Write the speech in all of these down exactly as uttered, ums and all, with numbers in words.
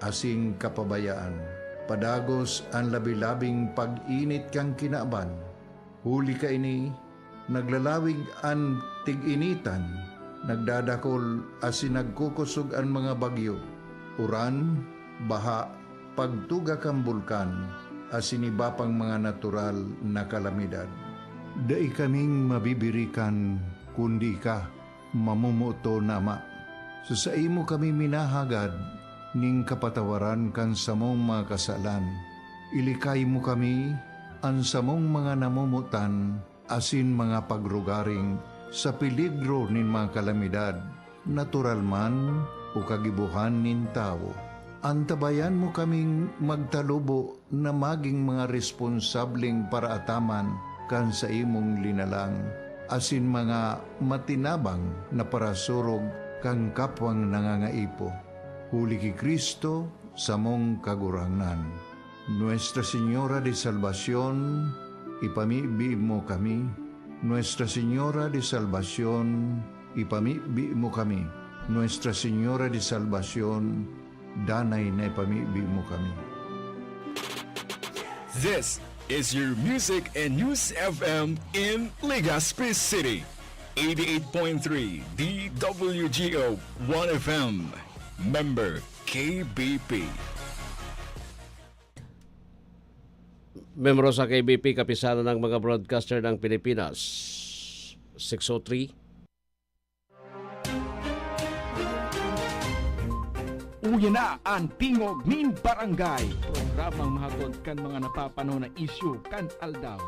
asin kapabayaan. Padagos an labi-labing pag-init kan kinaban. Huli kaini, naglalawig an tig-initan, nagdadakol asin nagkukosog an mga bagyo, uran, baha, pagtuga kan bulkan, asin iba pang mga natural na kalamidad. Dai kaming mabibirikan kundi ika, mamomoton na Ama. Sa saimo kami minahagad nin kapatawaran kan samong mga kasalan. Ilikay mo kami, an samong mga namomotan, asin mga pagrugaring sa peligro nin mga kalamidad, natural man o kagibohan nin tawo. Antabayan mo kaming magtalubo na magin mga responsableng paraataman kan saimong linalang, asin mga matinabang na parasurog kan kapwang nangangaipo. Huli ki Cristo, samong Kagurangnan. Nuestra Señora de Salvacion, ipamibi mo kami. Nuestra Señora de Salvacion, ipamibi mo kami. Nuestra Señora de Salvacion, danay na ipamibi mo kami. This is your music and news F M in Legazpi City. Eighty-eight point three D W G O One F M. Member K B P. Membro sa K B P, Kapisanan ng mga Broadcaster ng Pilipinas. Six oh three. Uya na an Tingog nin Barangay, programang mahatod kan mga napapanahon na isyu kan aldaw.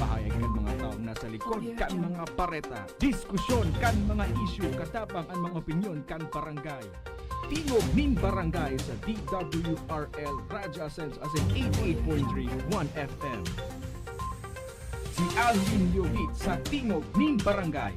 Pahayag kan mga tawo na sa likod kan mga bareta. Diskusyon kan mga isyu, katabang an mga opinyon kan barangay. Tingog nin Barangay sa D W R L Radyo Ascenso asin eighty-eight point three One F M. Si Alvin Leovit sa Tingog nin Barangay.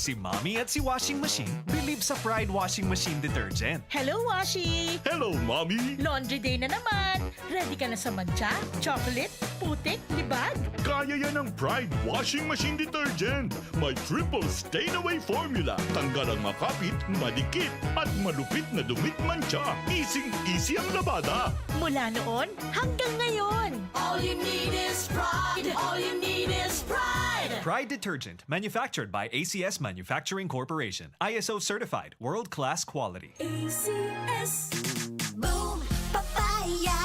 Si Mommy at si Washing Machine bilib sa Pride Washing Machine Detergent. Hello, Washi! Hello, Mommy! Laundry day na naman! Ready ka na sa mantsa, chocolate, putik, libag? Kaya yan ng Pride Washing Machine Detergent. May triple stain away formula. Tanggal ang makapit, madikit, at malupit na dumit mantsa. Easing-easy ang labada. Mula noon hanggang ngayon. All you need is Pride. All you need is Pride. Pride Detergent, manufactured by A C S Manufacturing Corporation. I S O certified, world-class quality. A C S. Boom Papaya,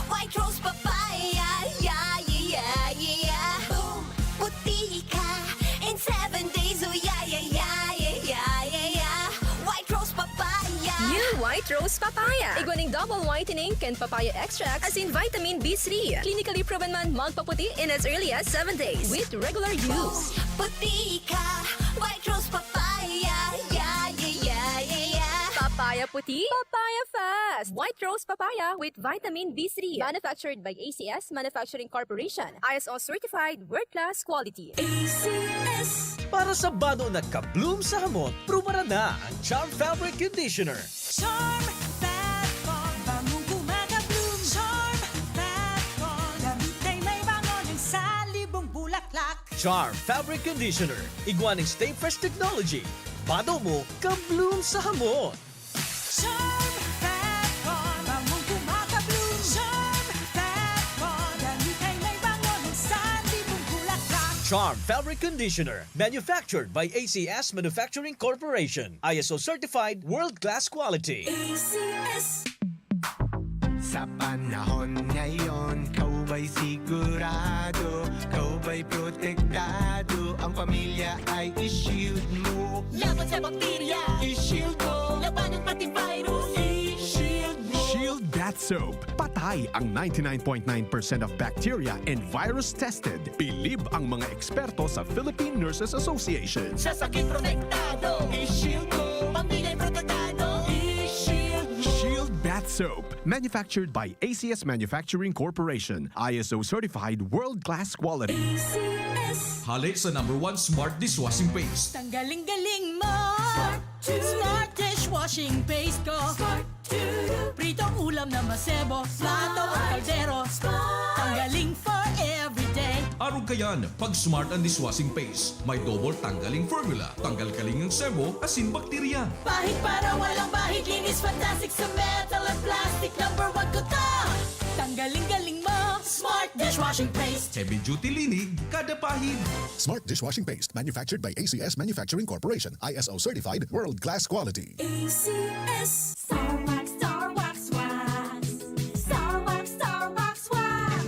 White Rose Papaya, yeah, yeah, yeah, yeah. Boom, puti ka in seven days, oh yeah, yeah, yeah, yeah, yeah, yeah, yeah. White Rose Papaya. New White Rose Papaya. Igwa nin double whitening kan papaya extract asin vitamin B three. Clinically proven man magpaputi in as early as seven days with regular use. Boom, puti ka, White Rose Papaya, yeah, yeah, yeah, yeah, yeah. Papaya puti, papaya fast. White Rose Papaya with vitamin B three. Manufactured by A C S Manufacturing Corporation. I S O certified, world-class quality. A C S. Para sa bado na ka-bloom sa hamot, prubaran na ang Charm Fabric Conditioner. Charm Fab Con, bangong kumaka-bloom. Charm Fab Con, damit ay may bango ng salibong bulaklak. Charm Fabric Conditioner, igwa ning Stay Fresh Technology. Bado mo, ka-bloom sa hamot. Charm Fab Con, bangong kumaka-bloom. Charm Fab Con, damit ay may bango ng salibong bulaklak. Charm Fabric Conditioner, manufactured by A C S Manufacturing Corporation. I S O certified, world-class quality. A C S. Sa panahon ngayon, ikaw ba'y sigurado? Ikaw ba'y protektado? Ang pamilya ay i-shield mo. Laban sa bakterya, i-shield mo. Labanan pati virus, i-shield mo. Shield Bath Soap. Patay ang ninety-nine point nine percent of bacteria and virus tested. Bilib ang mga eksperto sa Philippine Nurses Association. Sa sakit protektado, i-shield mo. Pamilya protektado, i-shield mo. Shield Bath Soap. Manufactured by A C S Manufacturing Corporation. I S O certified, world-class quality. A C S. Hale sa number one smart dishwashing paste. Tanggaling-galing mo. Smart to. Smart dishwashing paste ko. Smart to. Pritong ulam na masebo. Plato o kaldero. Smart. Tanggaling for everyday. Arog kayan, pag Smart ang dishwashing paste. May double tanggaling formula. Tanggal kaling ang sebo, asin bakterya. Pahid para walang bahid, linis Sa metal at plastic, number one ko to. Tanggaling galing mo, Smart Dishwashing Paste. Heavy duty linig, kada pahid. Smart dishwashing paste, manufactured by A C S Manufacturing Corporation, I S O certified, world class quality. A C S. Star Wax, Star Wax Wax. Star Wax, Star Wax Wax.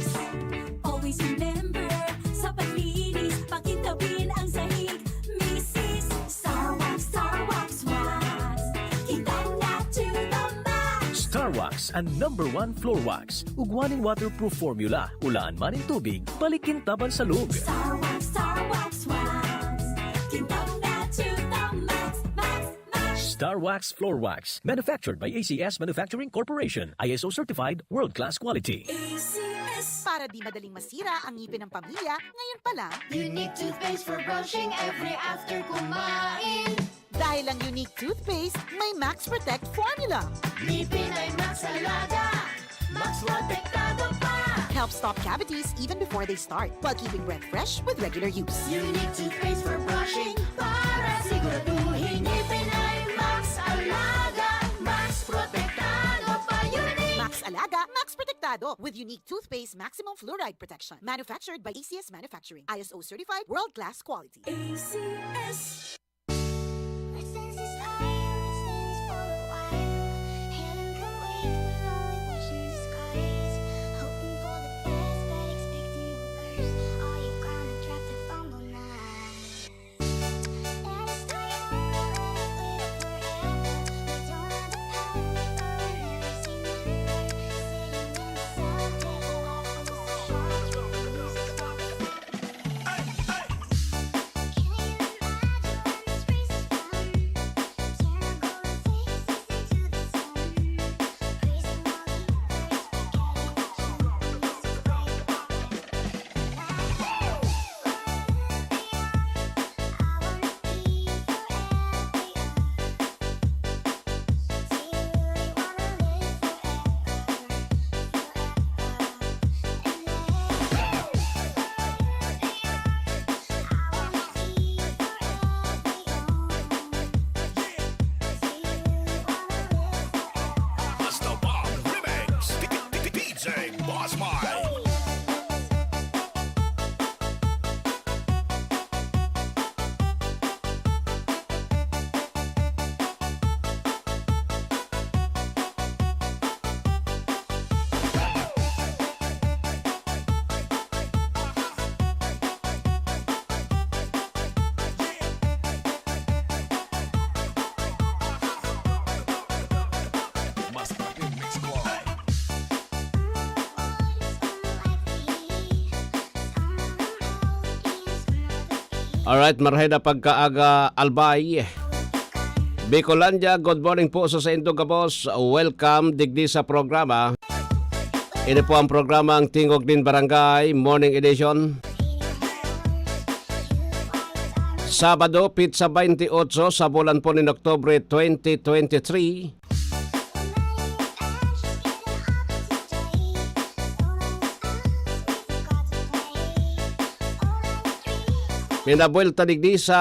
Always remember, sa paglinis, pakintabin ang sahig. Misis, Star Wax, Star Wax Wax. Kita na to the max. Star Wax, an number one floor wax. Ugwa nin waterproof formula, ulaan man nin tubig, balik kintabang sa log. Star Wax, Star Wax Wax. Kintab na to the max, max, max. Star Wax Floor Wax, manufactured by A C S Manufacturing Corporation, I S O certified, world-class quality. A C S. Para di madaling masira ang ngipin ng pamilya, ngayon pa lang. Unique toothpaste for brushing every after kumain. Dahil ang Unique Toothpaste may Max Protect Formula. Ngipin ay Max Alaga, Max Protektado pa. Helps stop cavities even before they start, while keeping breath fresh with regular use. Unique Toothpaste for brushing, para siguraduhin ngipin ay Max Alaga, Max Protektado pa. Unique. Max Alaga, Max Protektado, with Unique Toothpaste Maximum Fluoride Protection. Manufactured by A C S Manufacturing. I S O certified, world-class quality. A C S. Basta Bomb Remix, D J Boss Mike. Alright, marhay na pagkaaga, Albay. Bicolandia, good morning po sa saindong gabos. Welcome digdi sa programa. Ini po ang programang Tingog nin Barangay, Morning Edition. Sabado, petsa twenty-eight sa bulan po nin Oktubre twenty twenty-three. Pinabuelta digdi sa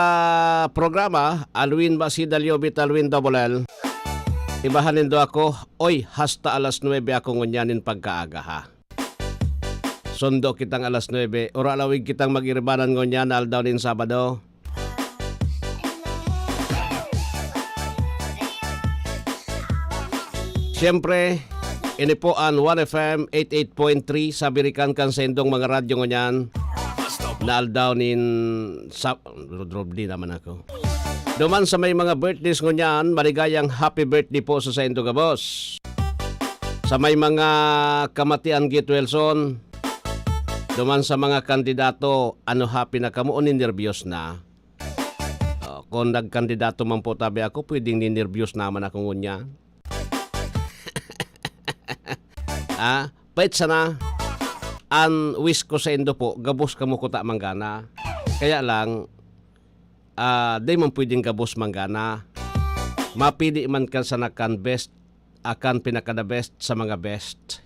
programa, Alwin Basidalyo, Vitalwin Double L. Ibahan nindo ako, oy, hasta alas nuebe ako ngunyan nin pagkaaga, ha. Sundo kitang alas nuebe, ora lawig kitang mag-iribanan ngunyan na aldaw nin Sabado. Siyempre, ini po an One F M eighty-eight point three sa birikan kan saindong mga radyo ngunyan na aldaw nin sa-, Rodrob, di naman ako. Duman sa may mga birthdays ngunyan, maligayang happy birthday po sa saindo gabos. Sa may mga kamatian, Git Wilson, duman sa mga kandidato, ano, happy na kamo o ninerbiyos na? Oh, kung nagkandidato man po tabi ako, pwedeng ninerbiyos naman ako ngunyan. Ah, pait sana. An wish ko saindo po, gabos kamo kuta manggana. Kaya lang, ah, di man pwedeng gabos manggana. Mapili man kan sana kan best, akan pinaka the best sa mga best.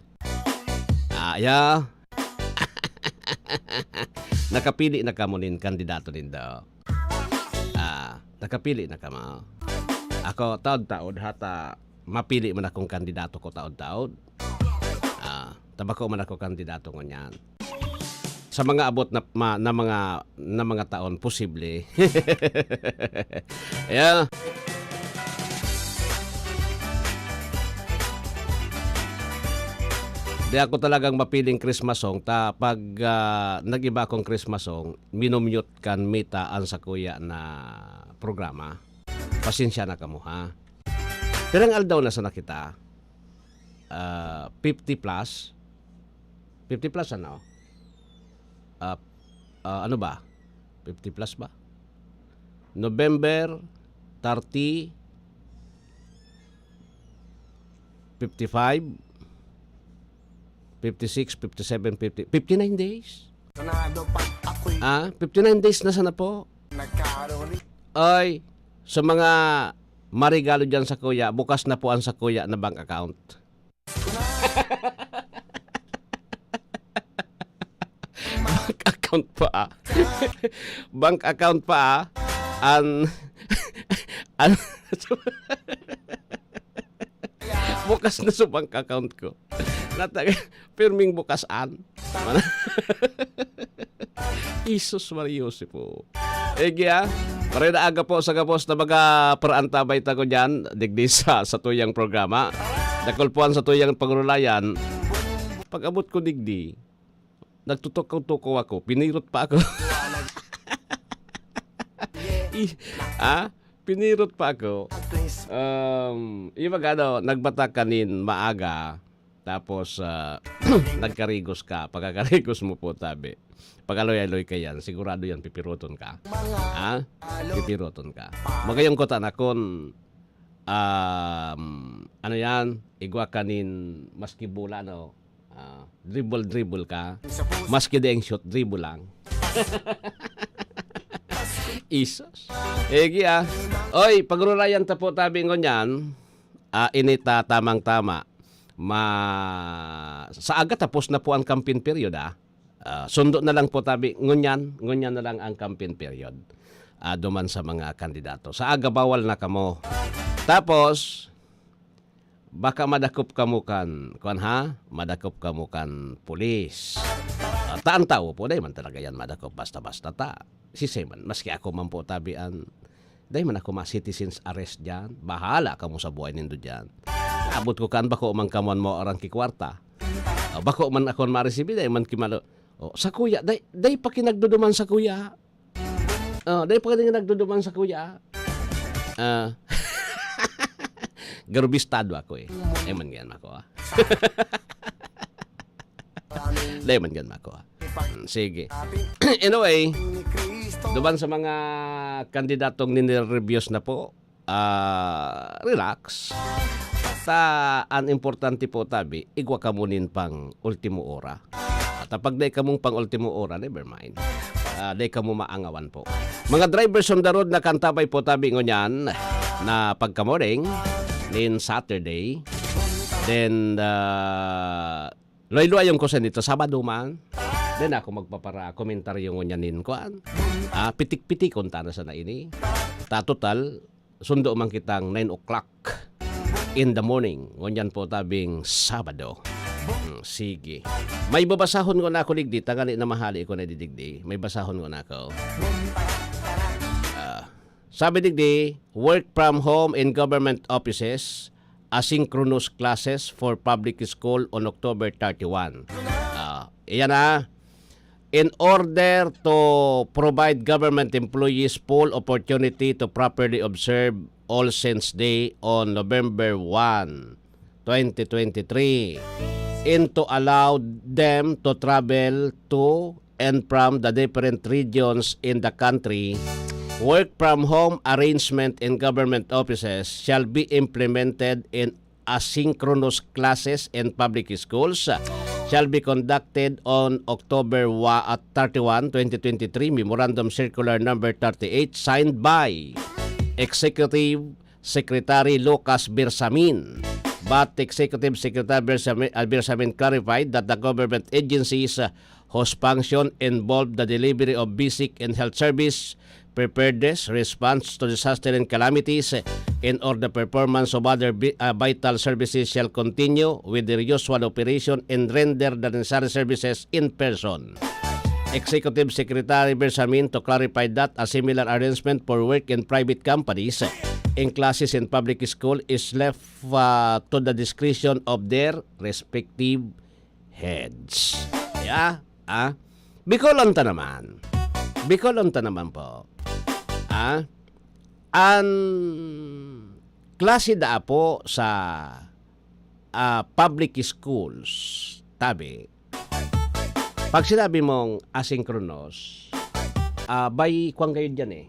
Ah, ya. Nakapili na kamo nin kandidato nindo. Ah, nakapili na kamo. Ako, taod-taod, hata, mapili man akong kandidato ko taod-taod. Ah, ta bako man ako kandidato ngunyan. Sa mga abot na, ma-, na mga, na mga taon, posible. Yeah. Di ako talagang mapiling Christmas song, ta pag, ah, nag-iba akong Christmas song, minumute kan Meta an sakuya na programa. Pasensya na kamo, ha? Pirang aldaw na sana kita? Ah, fifty plus? Fifty plus, ano? Ah, ah, ano ba? Fifty plus ba? November thirty, fifty-five, fifty-six, fifty-seven, fifty, fifty-nine days. Sanado pag ako'y Ah, fifty-nine days na sana po. Nagkaroon ni Ay, sa mga marigalo dyan sakuya, bukas na po ang sakuya na bank account. Bank account pa, ah. Bank account pa, ah. An, an, bukas na sa bank account ko. Nata-, pirming bukas an. Mana-, Isus Maria Jose po. Ege, ah. Maray na aga po sa gabos na mga paraantabay ta ko dyan, digdi sa satuyang programa. Dakul po an satuyang pagurulayan. Pag-abot ko digdi, nagtutukaw-tukaw ako, pinirot pa ako. I-, ah? Pinirot pa ako. Um, yung mag-ano, nagbata ka nin maaga, tapos, ah, nagkarigos ka. Pagkakarigos mo po, tabi. Pag-aloy-aloy ka yan, sigurado yan, pipiroton ka. Ha? Pipiroton ka. Magayong kota na kun, um, ano yan, igwa ka nin maski bola, no? Ah, dribble-dribble ka. Maski daing shoot, dribble lang. Isus. Ege, ah. Oy, pagurulayan ta po tabi ngunyan. Ah, ini ta tamang-tama. Ma-, sa aga tapos na po ang campaign period, ah. Ah, sundo na lang po tabi, ngunyan, ngunyan na lang ang campaign period. Ah, duman sa mga kandidato. Sa aga bawal na kamo. Tapos, baka madakop kamo kan, kuwan ha? Madakop kamo kan pulis. Ah, ta ang tawo po, dai man talaga yan madakop basta-basta ta. Sisay man, maski ako man po tabi an, dai man ako ma-citizens arrest diyan. Bahala kamo sa buhay nindo diyan. Abot ko kan bako man kamo an maarang kikwarta. Ah, bako man ako maresibi, dai man kimalo. Oh, sa kuya, dai, dai pa kinagduduman sa kuya. Oh, dai pa ka nagduduman sa kuya. Ah. Garubistado ako eh. Dai man ganyan ako, ah. Dai man ganyan ako, ah. Hmm, sige. Anyway, duman sa mga kandidatong ninervyos na po, ah, relax. Sa an importante po, tabi, igwa kamo nin pang ultimo ora. At pag dai kamong pang ultimo ora, never mind. Ah, dai kamo maangawan po. Mga drivers on the road na kantabay po, tabi, ngunyan na pagka-morning nin Saturday. Then, ah, luway-luwayon ko sa nito, Sabado man. Then ako magpapara-komentaryo ngunyan nin kuan. Ah, pitik-pitikon ta na sana ini. Ta total, sundo man kitang nine o'clock in the morning. Ngunyan po tabing Sabado. Hmm, sige. May babasahon ko na ako digdi, tangali na mahali ko na didigdi. May basahon ko na ako. Ah, sabi digdi, work from home in government offices, asynchronous classes for public school on October thirty-one. Ah, iyan na. In order to provide government employees full opportunity to properly observe All Saints Day on November one, twenty twenty-three, and to allow them to travel to and from the different regions in the country, work from home arrangement in government offices shall be implemented in asynchronous classes in public schools shall be conducted on October wa-, at thirty-one, twenty twenty-three, Memorandum Circular Number thirty-eight, signed by Executive Secretary Lucas Bersamin. But Executive Secretary Bersamin, uh, Bersamin clarified that the government agencies, uh, whose function involve the delivery of basic and health service, preparedness, response to disaster and calamities, and or the performance of other vi-, ah, vital services shall continue with their usual operation and render the necessary services in person. Executive Secretary Bersamin to clarify that a similar arrangement for work in private companies in classes in public school is left, ah, to the discretion of their respective heads. Yeah? Ah? Bicolon ta naman. Bicolon ta naman po. Ah? An klase daa po sa, ah, public schools, tabi, pag sinabi mong asynchronous, ah, by, kwan kayo dyan eh,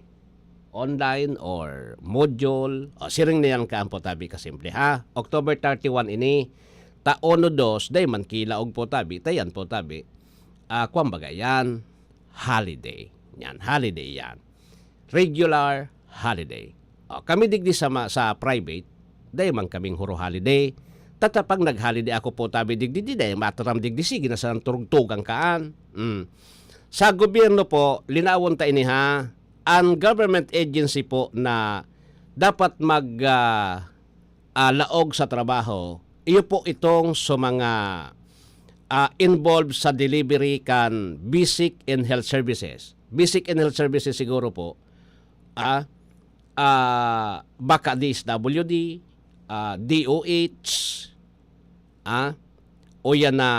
online or module, o siring na yan kaan po tabi kasimple, ha? October thirty-one ini, ta uno dos, dai man kilaog po tabi, ta yan po tabi, ah, kwan baga yan, holiday. Yan, holiday yan. Regular holiday. O, kami digdi sa ma-, sa private, dai man kaming huro holiday. Tata pag nag-holiday ako po tabi digdi, di dai mataram digdi, sige na sa turugtugan kaan. Mm. Sa gobyerno po, linawon ta ini ha, ang government agency po na dapat mag, ah, ah, laog sa trabaho, iyo po itong sa mga, ah, involved sa delivery kan basic and health services. Basic and health services siguro po, ah, ah, baka D S W D, ah, D O H, ah, o yan na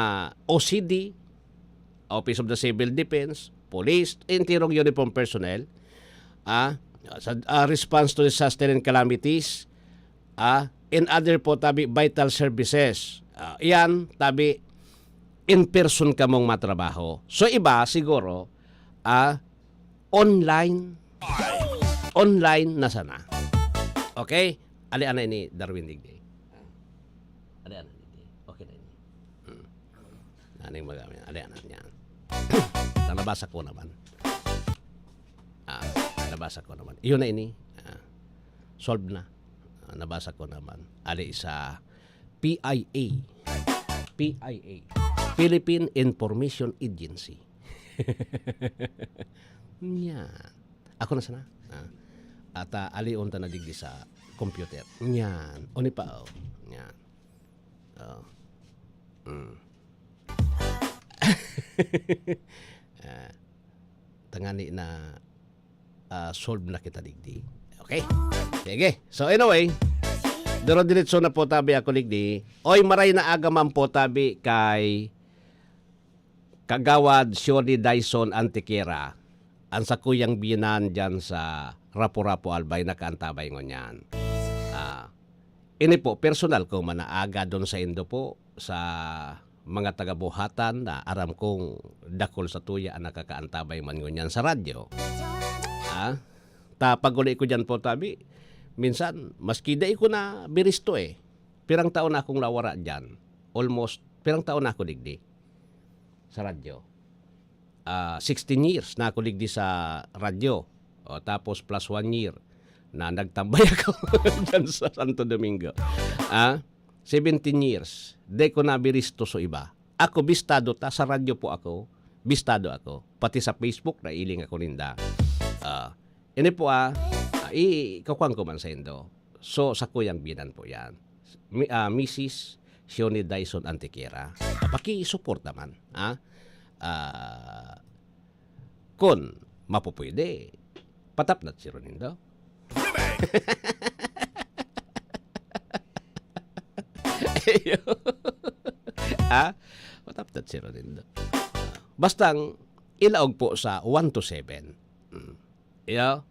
O C D, Office of the Civil Defense, Police, entirong uniform personnel, ah, sa, ah, response to disaster and calamities, ah, and other po tabi vital services. Ah, yan, tabi in person kamong matrabaho. So, iba siguro, ah, online. Online na sana. Okay? Ali ana ini, Darwin Digdi. Ali ana digdi. Okay na ini. Hmm. Naning magamit. Ali ana niya. Nabasa ko naman. Ah, nabasa ko naman. Iyon na ini. Ah, solve na. Ah, nabasa ko naman. Ali sa P I A. P I A. Philippine Information Agency. Yan. Ako na sana. Ah. At, ah, alion ta na digdi sa computer. Yan. O ni pa, oh. Yan. Oh. Mm. Ah, tangani na, ah, solve na kita digdi. Okay? Sige. So anyway, duro-diretso na po tabi ako digdi. Oy, maray na aga man po tabi kay Kagawad Shorty Dyson Antequera, ang sakuyang biyenan diyan sa Rapu-Rapu, Albay, nakaantabay ngunyan. Ah, ini po, personal ko manaaga doon sa indo po, sa mga taga-Buhatan na aram kong dakul sa tuya ang nakakaantabay man ngunyan sa radyo. Ah, ta pag-uli ko diyan po, tabi, minsan, maski dai ko na biristo eh. Pirang taon na akong nawara diyan. Almost, pirang taon na ako digdi sa radyo. Ah, sixteen years na ako digdi sa radyo. O, tapos plus one year na nagtambay ako diyan sa Santo Domingo. Ah, seventeen years. Di ko nabiristo sa iba. Ako, bistado ta. Sa radyo po ako, bistado ako. Pati sa Facebook, nailing ako ninda. Ah, ini po, ah, ah, i-, ikakuan ko man sa indo. So, sakuyang biyenan po yan. Mi-, ah, Missus Shoni Dyson Antequera. Ah, pakisuporta man, ah. Ah, kun mapupwede, patapnat si Ronindo. Iyo. Ah, patapnat si Ronindo. Bastang ilaog po sa one to seven. Mm. Iyo.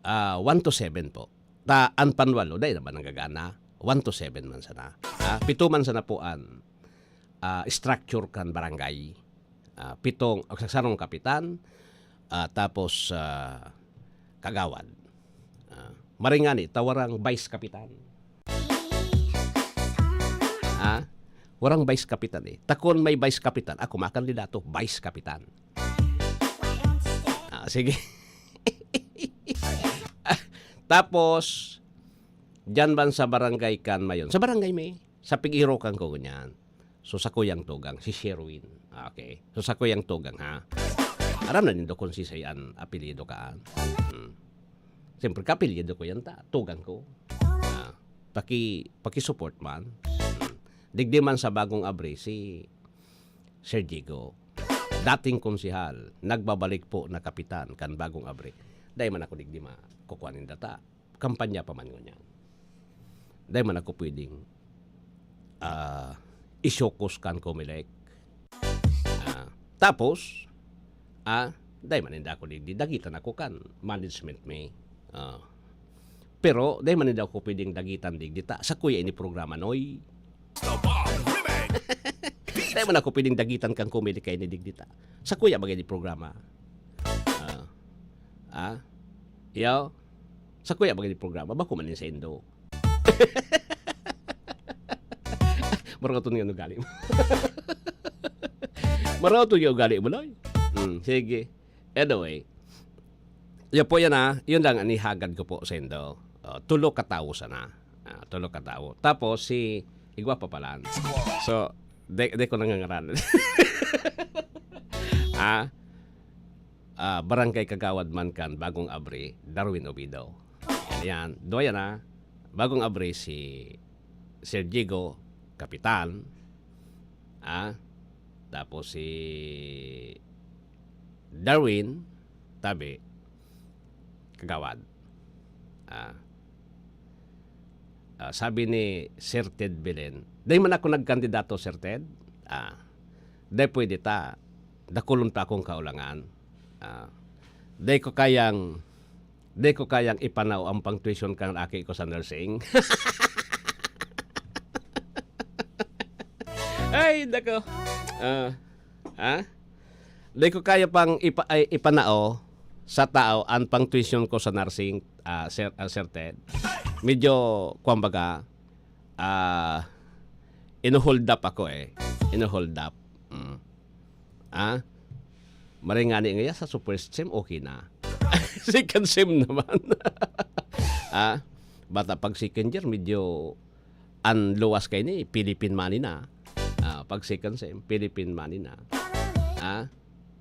Ah, one to seven po. Ta, an panwalo, dai naman nanggagana. One to seven man sana. Ah, pito man sana po an, ah, structure kan barangay. Ah, pitong, o, sarong kapitan, ah, tapos, ah, kagawad. Ah, maringani, ta warang vice kapitan. Ah, warang vice kapitan eh. Ta kun may vice kapitan, ako makandidato, vice kapitan. Ah, sige. Tapos, diyan man sa barangay kan Mayon. Sa barangay may, sa pig-irokan ko, ganyan. So, sa kuyang tugang, si Sherwin. Ah, okay. So, sa kuyang tugang, ha? Aram na nindo kung si Say an apelyido ka, ah. Hmm. Siyempre, kapilyido ko yan ta, tugang ko. Ah, paki-, paki-support man. Hmm. Digdi man sa Bagong Abri, si Sir Jigo, dating konsehal, nagbabalik po na kapitan kan Bagong Abri. Dai man ako digdi makukuha nin data. Kampanya pa man ngunyan. Dai man ako pwedeng, ah, isyokos kan Comelec. Ah, tapos, ah, dai man ninda ako digdi, dagitan ako kan management mi. Ah, pero dai man ninda ako pwedeng dagitan digdi ta. Sakuya ini programa, Noy. Dai man ako pwedeng dagitan kan Comelec kay ini digdi ta. Sakuya bagay di programa. Ah, ah, yaw. Sakuya bagay di programa. Bako man ini saindo. Maraot nga ugali mo. Maraot nga ugali mo, Noy. Hmm, sige. Anyway. Yan po yan, ah. Yun lang ang ihagad ko po saindo. Oh, tulo ka tawo sana. Ah, tulo ka tawo. Tapos si igwa pa pala. So, de, de ko nangangaran. Ah, ah, barangay kagawad man kan Bagong Abri, Darwin Obido. Yan, yan. Duwa yan, ah. Bagong Abri si Sir Jigo, kapitan. Ah, tapos si Darwin, tabi, kagawad. Ah, ah, sabi ni Sir Ted Belen, "Dai man ako nagkandidato, Sir Ted." Ah, dai pwede ta. Dakulon pa akong kaulangan. Ah, dai ko kayang, dai ko kayang ipanao ang pang-tuition kan aki ko sa nursing. Ay, nako. Ah, ha? Dai ko kaya pang ipa-, ay, ipanao sa tao ang pang-tuition ko sa nursing, ah, Sir, ah, Sir Ted. Medyo, kumbaga, ah, ino-hold up ako eh. Ino-hold up. Mm. Ah? Maray ngani ngaya sa first sem, okay na. Second sem naman. Ah? Bata pag second year, medyo ang luwas kaini, Philippine money na. Ah, pag second sem, Philippine money na. Ah?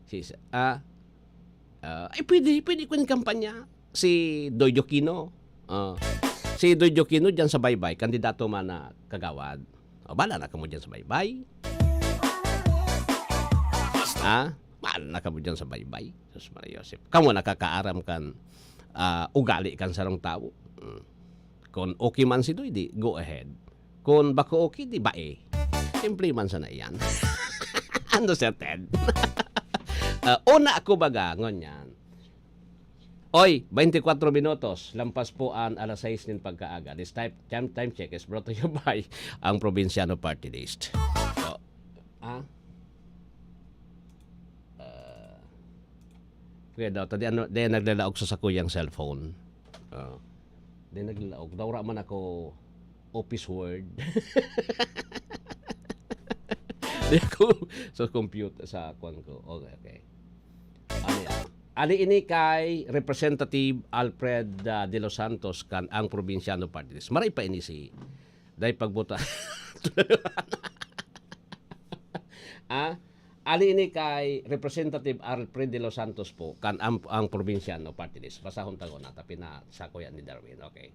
Si, ah, ah, ay, pwede, pwede ko yung kampanya. Si Doy Jokino. Ah, si Doy Jokino dyan sa Baybay, kandidato man na kagawad. O, bala na kamo dyan sa Baybay. Ha? Bala na kamo dyan sa Baybay. Sus Maria Joseph. Kamo nakakaaram kan, ah, ugali kan sarong tawo. Mm. Kung okay man si Doy, di, go ahead. Kung bako okay, di bae. Simple man sana iyan. Ano, Sir Ted? Ah, una ako baga, ngunyan. Oy, twenty-four minutos, lampas po an alas sais nin pagkaaga. This time, time, time check is brought to you by ang Probinsyano Party List. So, ah? Ah, kaya daw, tadi ano, di naglalaog sa sakuyang cellphone. Oh. Di naglalaog. Daw ra man ako office word. Di ako sa computer, sa kwan ko. Okay, okay. Ano yan? Ali ini kay Representative Alfred, ah, De Los Santos kan ang Probinsyano Party List. Maray pa ini si Day Pagbuta. Ah, ali ini kay Representative Alfred De Los Santos po kan ang, ang Probinsyano Party List. Basahon ta ko na, tapi na sa kuya ni Darwin. Okay.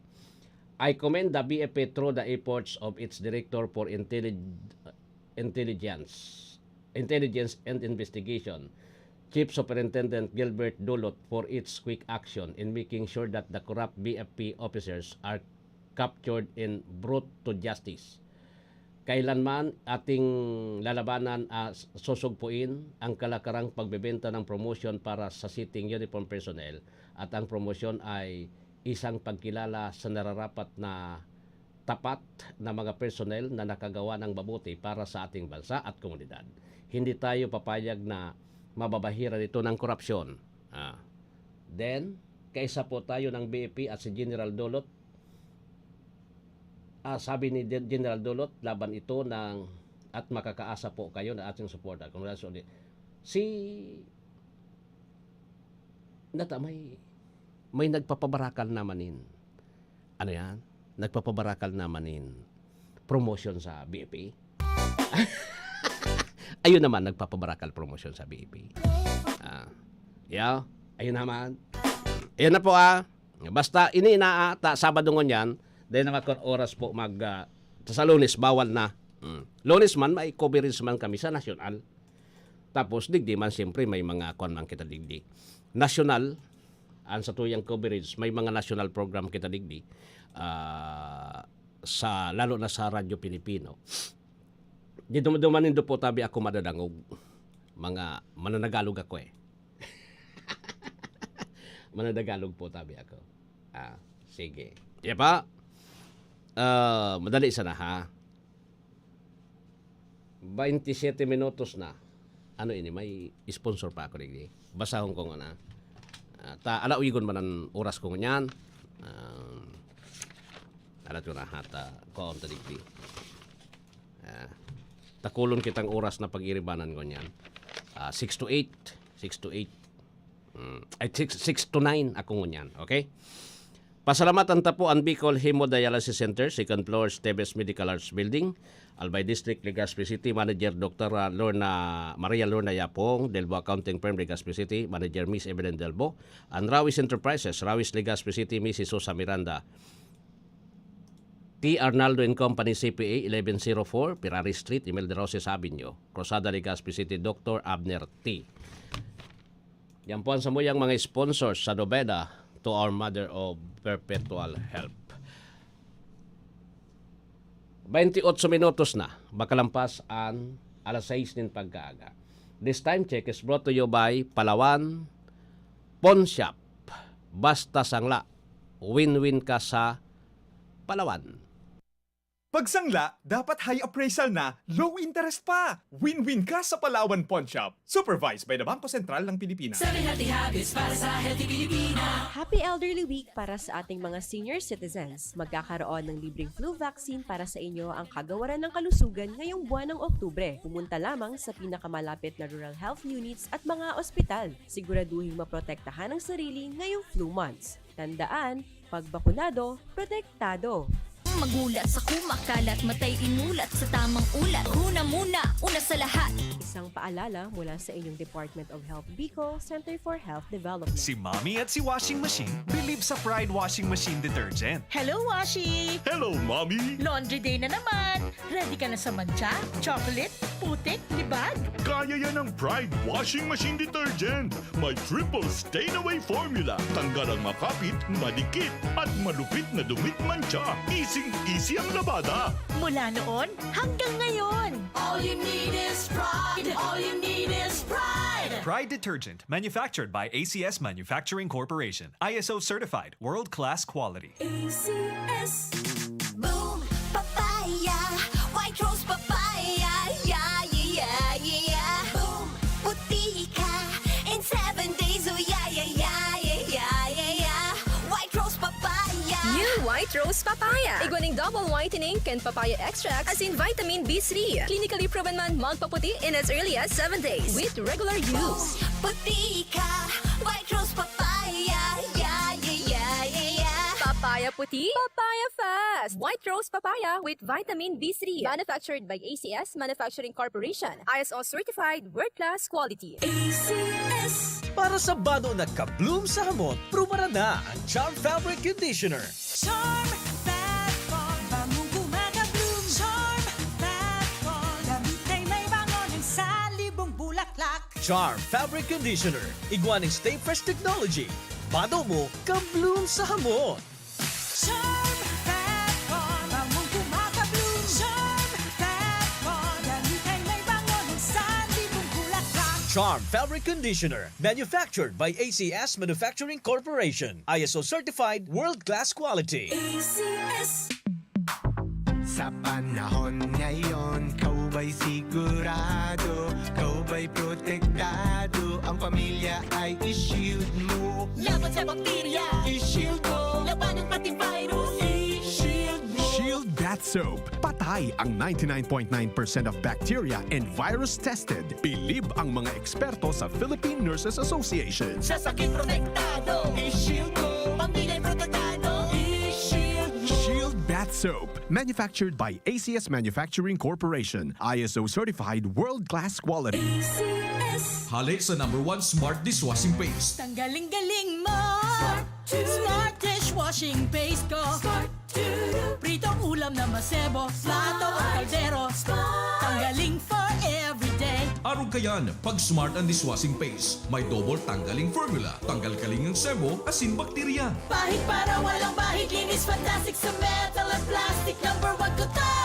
I commend the B F P through the efforts of its Director for Intellig-, Intelligence, Intelligence and Investigation, Chief Superintendent Gilbert Dulot, for its quick action in making sure that the corrupt B F P officers are captured and brought to justice. Kailanman ating lalabanan, ah, sosogpoin ang kalakarang pagbebenta ng promotion para sa sitting uniform personnel, at ang promosyon ay isang pagkilala sa nararapat na tapat na mga personnel na nakagawa ng mabuti para sa ating bansa at komunidad. Hindi tayo papayag na mababahiran ito ng korupsyon. Ah. Then, kaisa po tayo ng B F P at si General Dulot. Ah, sabi ni Gen-, General Dulot, laban ito ng, at makakaasa po kayo na ating suporta. Congratulations ulit. Si, nata, may, may nagpapabarakal naman in, ano yan? Nagpapabarakal naman in promotion sa B F P. Ayun naman, nagpapabarakal promotion sa B F P. Ah, yeah, ayun naman. Ayan na po, ah. Basta ini na, ah, ta Sabado ngunyan, dai na makon oras po mag, ah, sa Lunes, bawal na. Mm. Lunes man, may coverage man kami sa nasyonal. Tapos, digdi man, siyempre, may mga kwan man kita digdi. Nasyonal, ang satuyang coverage, may mga national program kita digdi. Ah, sa, lalo na sa Radyo Pilipino. Di dumaduman nindo po tabi ako madadangog. Mga mananagalog ako eh. Mananagalog po tabi ako. Ah, sige. Di ba? Ah, madali sana ha. Baintisiyete minutos na. Ano ini? May sponsor pa ako digdi. Basahon ko nguna. Ah, ta, alawigon man an oras ko ngunyan. Ah, alat ko na hata. Kuhaon ta digdi. Ah, takulon kitang oras na pag-iribanan ngunyan. Ah, six to eight. Six to eight. Mm, ay, six, six to nine ako ngunyan. Okay? Pasalamatan ta po an Bicol Hemodialysis Center, second floor, Esteves Medical Arts Building, Albay District, Legazpi City, Manager Doktora Lorna, Maria Lorna Yapong, Delbo Accounting Firm, Legazpi City, Manager Miss Evelyn Delbo, and Rawis Enterprises, Rawis, Legazpi City, Missus Sosa Miranda. T Arnaldo and Company, C P A, eleven zero four Ferrari Street, Emil de Roses Avenue, Cruzada, Legazpi City, Doctor Abner T. Yan po ang samuyang mga sponsors sa Nobena to our Mother of Perpetual Help. Bainti otso minutos na, makalampas an alas sais nin pagkaaga. This time check is brought to you by Palawan Pawn Shop. Basta sangla, win-win ka sa Palawan. Pagsangla, dapat high appraisal na, low interest pa! Win-win ka sa Palawan Pawn Shop. Supervised by the Bangko Sentral ng Pilipinas. Seven healthy habits para sa healthy Pilipina. Happy Elderly Week para sa ating mga senior citizens. Magkakaroon ng libreng flu vaccine para sa inyo ang kagawaran ng kalusugan ngayong buwan ng Oktubre. Pumunta lamang sa pinakamalapit na rural health units at mga ospital. Siguraduhing maprotektahan ang sarili ngayong flu months. Tandaan, pag bakunado, protektado. Magulat sa kumakalat, matay inulat sa tamang ulat. Huna muna, una sa lahat. Isang paalala mula sa inyong Department of Health Bicol, Center for Health Development. Si Mommy at si Washing Machine believe sa Pride Washing Machine Detergent. Hello, Washi! Hello, Mommy! Laundry Day na naman! Ready ka na sa mantsa, chocolate, putik, libag? Kaya yan ng Pride Washing Machine Detergent. May triple stain away formula. Tanggal ang makapit, madikit, at malupit na dumi at mantsa. Easing-easy ang labada. Mula noon hanggang ngayon. All you need is pride. All you need is pride. Pride detergent, manufactured by A C S Manufacturing Corporation. I S O certified, world-class quality. A C S. Boom! Papaya! White Rose Papaya! Yeah, yeah, yeah, yeah! Boom! Puti ka in seven days! Oh, yeah, yeah, yeah, yeah, yeah, yeah! White Rose Papaya! New White Rose Papaya! Igwa ning double whitening kan papaya extract asin vitamin B three. Clinically proven man magpaputi in as early as seven days with regular use. Boom! Puti ka! White Rose Papaya! Yeah, yeah, yeah, yeah, yeah! Papaya puti, papaya fast! White Rose Papaya with vitamin B three. Manufactured by A C S Manufacturing Corporation. I S O certified, world-class quality. A C S. Para sa bado na ka-bloom sa hamot, prubaran na ang Charm Fabric Conditioner. Charm Fab Foam, bangong kumaga-bloom. Charm Fab Foam, damit ay may bango ng salibong bulaklak. Charm Fabric Conditioner, igwa ning Stay Fresh Technology. Bado mo, ka-bloom sa hamot. Charm Fab Foam, bangong kumaga-bloom. Charm Fab Foam, damit ay may bango ng salibong bulaklak. Charm Fabric Conditioner, manufactured by A C S Manufacturing Corporation. I S O certified, world-class quality. A C S. Sa panahon ngayon, kaw ba'y sigurado? Kaw ba'y protektado? Ang pamilya ay i-shield mo. Laban sa bakterya, i-shield mo. Labanan pati virus, i-shield mo. Shield Bath Soap. Patay ang ninety-nine point nine percent of bacteria and virus tested. Bilib ang mga eksperto sa Philippine Nurses Association. Sa sakit protektado, i-shield mo. Pamilya protektado, i-shield mo. Shield Bath Soap, manufactured by A C S Manufacturing Corporation, I S O certified world-class quality. A C S. Hale sa number one smart dishwashing paste. Tanggaling-galing mo. Smart dishwashing paste ko. Pritong ulam na masebo. Plato o kaldero. Tanggaling for everyday. Arog kayan, pag smart ang dishwashing paste. May double tanggaling formula. Tanggal kaling ang sebo, asin bakterya. Pahid para walang bahid. Linis fantastic sa metal at plastic. Number one ko to.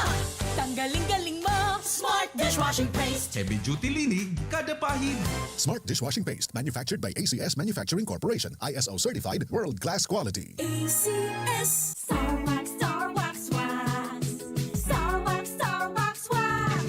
Tanggaling-galing mo. Smart dishwashing paste. Heavy duty linig, kada pahid. Smart dishwashing paste, manufactured by A C S Manufacturing Corporation, I S O certified, world-class quality. A C S. Star Wax, Star Wax Wax. Star Wax, Star Wax Wax.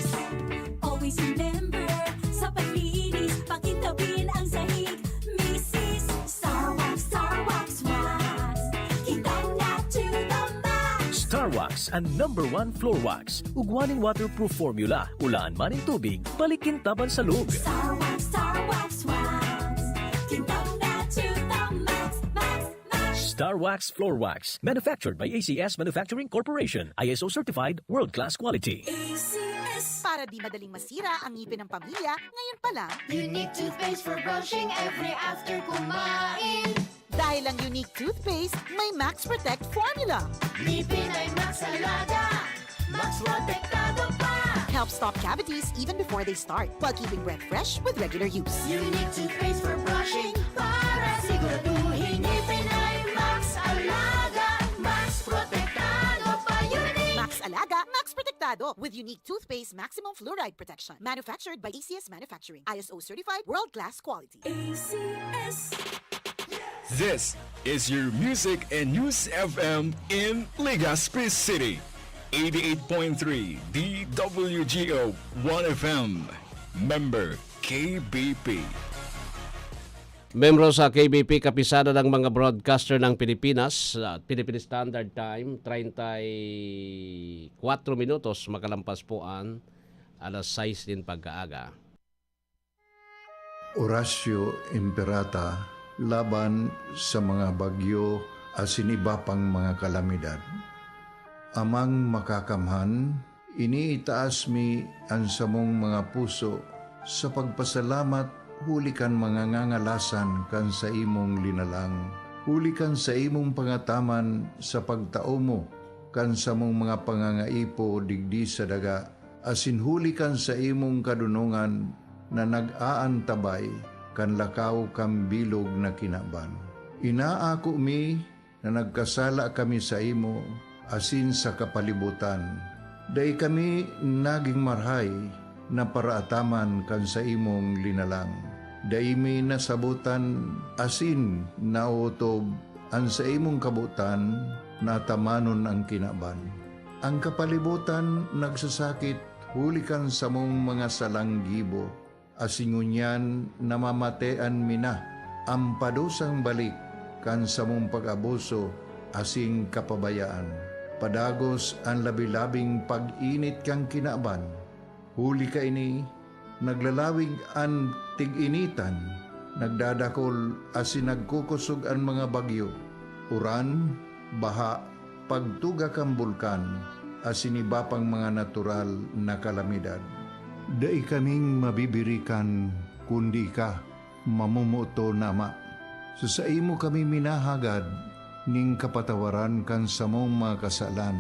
Always remember, sa paglinis, pakintabin ang sahig. Misis, Star Wax, Star Wax Wax. Kintab na to the max. Star Wax, ang number one floor wax. Ugwa ning waterproof formula. Ulaan man nin tubig, balik kintaban sa log. Star Wax, Star Wax Wax. Kintab na to the max, max, max. Star Wax Floor Wax. Manufactured by A C S Manufacturing Corporation. I S O certified, world-class quality. A C S. Para di madaling masira ang ngipin ng pamilya, ngayon pa lang, Unique toothpaste for brushing every after kumain. Dahil ang Unique Toothpaste may Max Protect Formula. Ngipin ay Max Alaga. Max Protektado pa. Helps stop cavities even before they start, while keeping breath fresh with regular use. Unique toothpaste for brushing para siguraduhin ngipin ay Max Alaga. Max Protektado pa. Unique. Max Alaga, Max Protektado with Unique Toothpaste Maximum Fluoride Protection. Manufactured by A C S Manufacturing. I S O certified, world-class quality. A C S. This is your Music and News F M in Legazpi City. Eighty-eight point three D W G O One F M. Member K B P. Membro sa K B P, kapisada ng mga broadcaster ng Pilipinas, at Philippine Standard Time, treinta y cuatro minutos makalampas po ang alas sais nin pagkaaga. Oratio Imperata laban sa mga bagyo asin iba pang mga kalamidad. Amang Makakamhan, iniitaas mi an samong mga puso sa pagpasalamat huli kan mga ngangalasan kan saimong linalang, huli kan saimong pangataman sa pagtao mo kan samong mga pangangaipo digdi sa daga, asin huli kan saimong kadonongan na nag-aantabay kan lakaw kan bilog na kinaban. Inaako mi na nagkasala kami saimo asin sa kapalibotan. Dai kami nagin marahay na paraataman kan saimong linalang. Dai mi nasabotan asin naotob an saimong kabotan na atamanon an kinaban. An kapalibotan nagsasakit huli kan samong mga salang gibo, asin ngunyan namamatean mi na an padusang balik kan samong pag-abuso asin kapabayaan. Padagos an labi-labing pag-init kan kinaban. Huli kaini, naglalawig an tig-initan, nagdadakol asin nagkukosog an mga bagyo, uran, baha, pagtuga kan bulkan, asin iba pang mga natural na kalamidad. Dai kaming mabibirikan kundi ika, mamomoton na Ama. Sa saimo kami minahagad nin kapatawaran kan samong mga kasalan.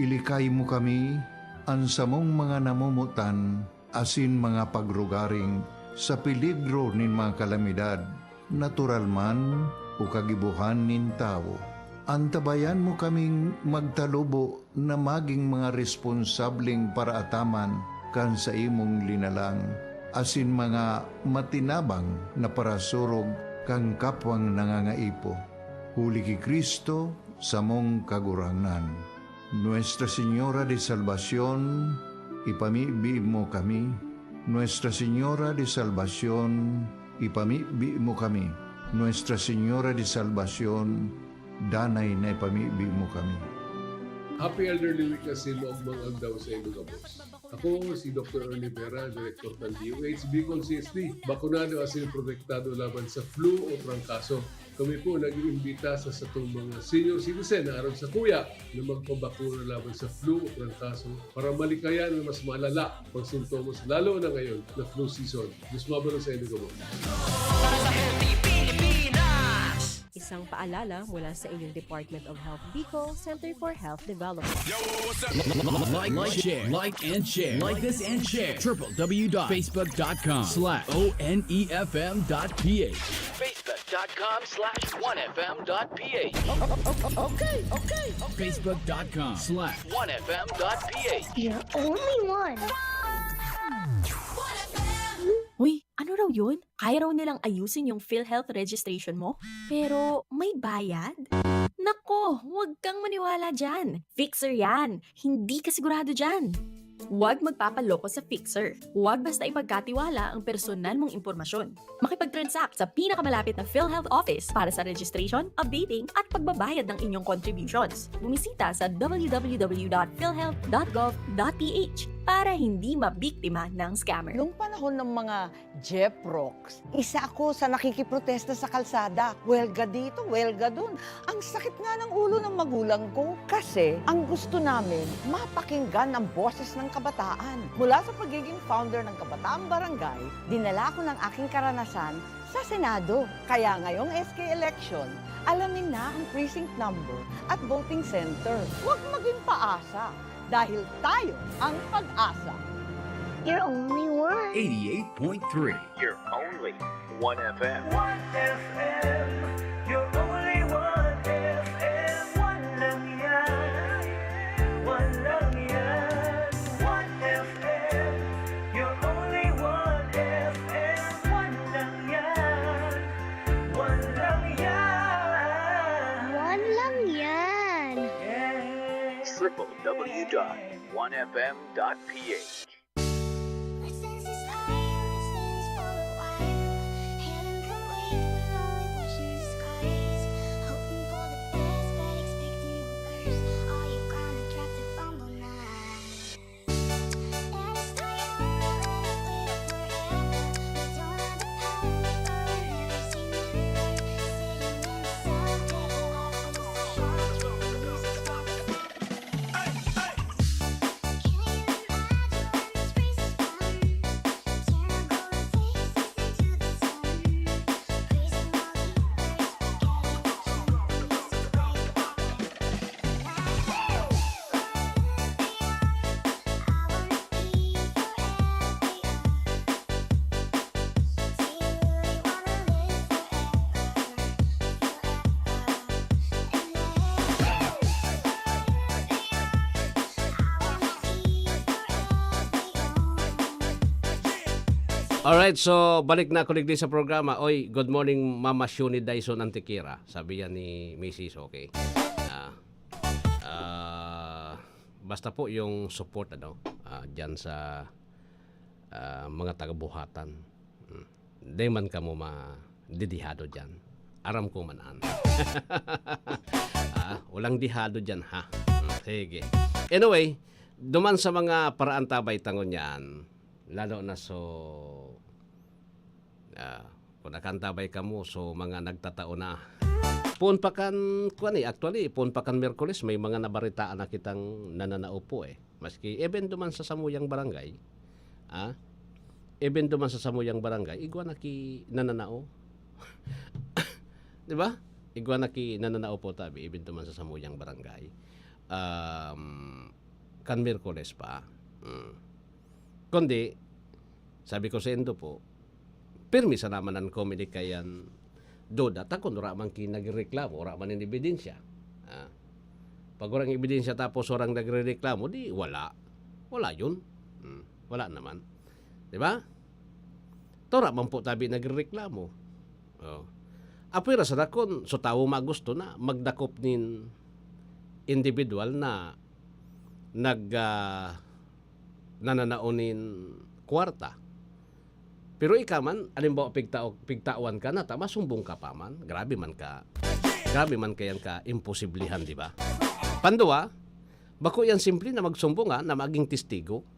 Ilikay mo kami, an samong mga namomotan, asin mga pagrugaring sa peligro nin mga kalamidad, natural man o kagibohan nin tawo. Antabayan mo kaming magtalubo na magin mga responsableng paraataman kan saimong linalang, asin mga matinabang na parasurog kan kapwang nangangaipo. Huli ki Cristo, samong Kagurangnan. Nuestra Señora de Salvacion, ipamibi mo kami. Nuestra Señora de Salvacion, ipamibi mo kami. Nuestra Señora de Salvacion, danay na ipamibi mo kami. Happy Elderly Week asin maogmang aldaw sa indo gabos. Ako si Doktor Ernie Vera, Direktor kan D O H, Bicol C S D. Bakunado asin protektado laban sa flu o trangkaso. Kami po nag-iimbita sa satong mga senior citizen na arog sakuya na magpabakuna laban sa flu o trangkaso para malikayan ang mas malala pang sintomas, lalo na ngayon na flu season. Diyos mabalos sa inyo gabos. Para sa Healthy Pilipinas! Isang paalala mula sa inyong Department of Health Bicol, Center for Health Development. Like, like, share, like and share, like this and share. www.facebook.com slash onefm.ph. facebook.com slash onefm.ph. Facebook.com slash onefm.ph. You're only one. Uy, ano raw yun? Kaya raw nilang ayusin yung PhilHealth registration mo? Pero may bayad? Nako, huwag kang maniwala dyan. Fixer yan. Hindi ka sigurado dyan. Huwag magpapaloko sa Fixer. Huwag basta ipagkatiwala ang personal mong impormasyon. Makipag-transact sa pinakamalapit na PhilHealth office para sa registration, updating, at pagbabayad ng inyong contributions. Bumisita sa www.philhealth.gov.ph para hindi mabiktima ng scammer. Nung panahon ng mga Jeprox, isa ako sa nakikiprotesta sa kalsada. Welga dito, welga dun. Ang sakit nga ng ulo ng magulang ko. Kasi ang gusto namin, mapakinggan ang boses ng kabataan. Mula sa pagiging founder ng Kabataang Barangay, dinala ko ng aking karanasan sa Senado. Kaya ngayong S K election, alamin na ang precinct number at voting center. Huwag maging paasa, dahil tayo ang pag-asa. You're only one. eighty-eight point three. You're only one F M. One F M, you're only one F M. One lang yan, one lang yan. One F M, you're only one F M. One lang yan, one lang yan. One lang yan. www.onefm.ph. Alright, so balik na ako digdi sa programa. Oy, good morning, Mama Shuni Dyson Antiquera. Sabi yan ni Misis, okay. Ah, ah, basta po yung support, ano, ah, dyan sa ah, mga taga-buhatan. Hmm. Di man kamo madidihado dyan. Aram ko man an. Ah, walang dihado dyan, ha? Hmm, sige. Anyway, duman sa mga paraantabay ta ngunyan, lalo na so, ah, kung nakaantabay kamo, so mga nagtatao na. Poon pa kan, kuwan eh, actually, poon pa kan Miyerkules, may mga nabaritaan na kitang nananao po eh. Maski even duman sa samuyang barangay, ah, even duman sa samuyang barangay, igwa na ki nananao. Di ba? Igwa na ki nananao po tabi, even duman sa samuyang barangay. Um, kan Miyerkules pa. Mm. Kundi, sabi ko sa indo po, pirmi sa naman ang komini kayan duda, ta kun wala man ki nagreklamo, wala man nin ebidensya. Ah. Pag walang ebidensya tapos orang nagrereklamo, di wala. Wala yun. Hmm. Wala naman. Di ba? Tora man po tabi nagrereklamo. Oh. Apwera sa dakon, so tawo magusto na magdakop nin individual na nag ah, nananao nin kwarta. Pero ika man, alimbawa, pigtao, pigtawan ka na, ta masumbong ka pa man. Grabe man ka, grabe man kayan ka imposiblihan, di ba? Panduwa, bako yan simple na magsumbong, ha, na maging testigo.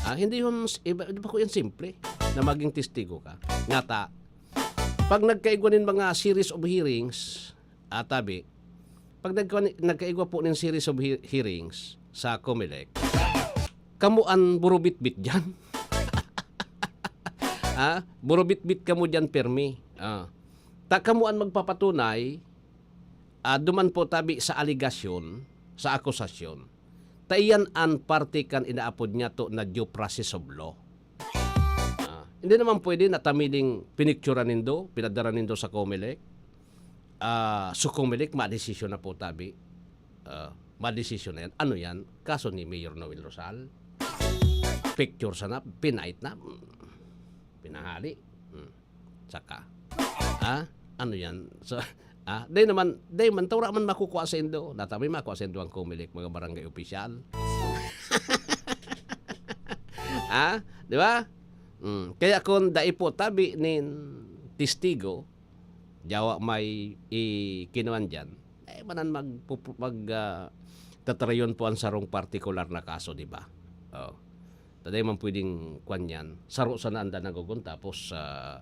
Ah, hindi yun, s- iba- bako yan simple na maging testigo ka. Ngata, Pag nagkaigwa nin mga series of hearings, atabi, pag nagka-, nagkaigwa po nin series of he-, hearings sa Comelec, kamo an burubitbit diyan. Ha? Burubitbit kamo diyan, permi. Ah. Ta kamo an magpapatunay, ah, duman po tabi sa alegasyon, sa akusasyon. Ta iyan an parte kan inaapod niyato na due process of law. Ah, hindi naman pwede na tamiling pinikturan nindo, pinadara nindo sa Comelec. Ah, so Comelec, madesisyon na po tabi. Ah, madesisyon na yan. Ano yan? Kaso ni Mayor Noel Rosal? Picture sana, pinait na. Hmm. Pinahali. Hmm. Saka. Ha? Ano yan? So, ah, dai naman, dai man, ta wala man makukua saindo. Nata may makua saindo ang Comelec, mga barangay opisyal. Ha? Di ba? Hmm. Kaya kung dai po tabi nin testigo, yawa may i-, kinuan diyan, eh, manan mag-, pupu-, mag, ah, tatarayon po ang sarong partikular na kaso, di ba? Oh. Taday man pwedeng kwan yan. Saro sana anda nagogon, tapos, ah,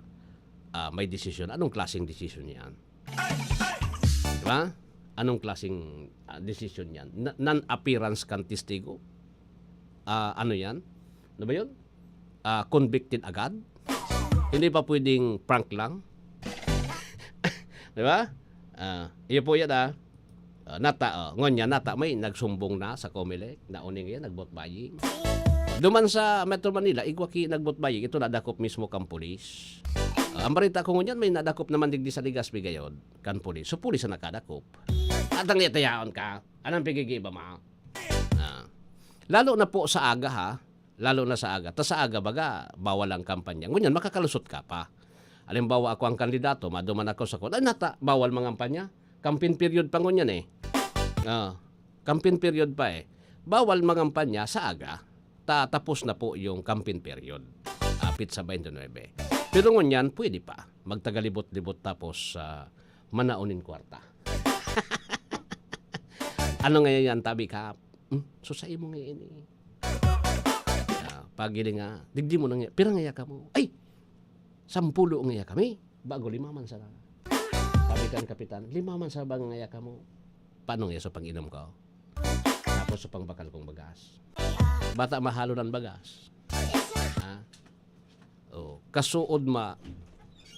ah, may desisyon. Anong klaseng desisyon yan? Di ba? Anong klaseng, ah, desisyon yan? Na-, non-appearance kan testigo? Ah, ano yan? Ano ba yun? Ah, convicted agad? Hindi pa pwedeng prank lang? Di ba? Ah, iyo po yan, ah. Ah, nata, oh, ngunyan, nata, may nagsumbong na sa Comelec, na uning yan, nag-vote buying. Duman sa Metro Manila, igwa ki nag-vote buying, ito nadakop mismo kan pulis. Ah, ang barita ko ngunyan, may nadakop naman digdi sa Legazpi gayod, kan pulis. So, pulis ang nakadakop. At ang itayaon ka, anong pigigiba mo? Ah. Lalo na po sa aga, ha? Lalo na sa aga. Ta sa aga, baga, bawal ang kampanya. Ngunyan, makakalusot ka pa. Halimbawa, ako ang kandidato, maduman ako sa kun-, ay, nata, bawal mangampanya. Campaign period pa ngunyan, eh. Ah, campaign period pa, eh. Bawal mangampanya sa aga. Ta-, tapos na po yung campaign period. Apit sa twenty-nine. Pero ngunyan, pwede pa. Magtagalibot-libot tapos, ah, manaon nin kwarta. Ano ngayon yan, tabi ka? Hmm? So, sa imo ngayon, eh. Ah, pagili nga, digdi mo na nga, pira ngaya kamo? Ay! Sampulo ngaya kami. Bago lima man sana. Sabi kan kapitan, "Lima man sa bang ngaya kamo?" Paano ngaya sa pag-inom ko? Tapos sa pangbakal kong bagas. Bata mahalo ng bagas. Ha? Oh, kasuod ma,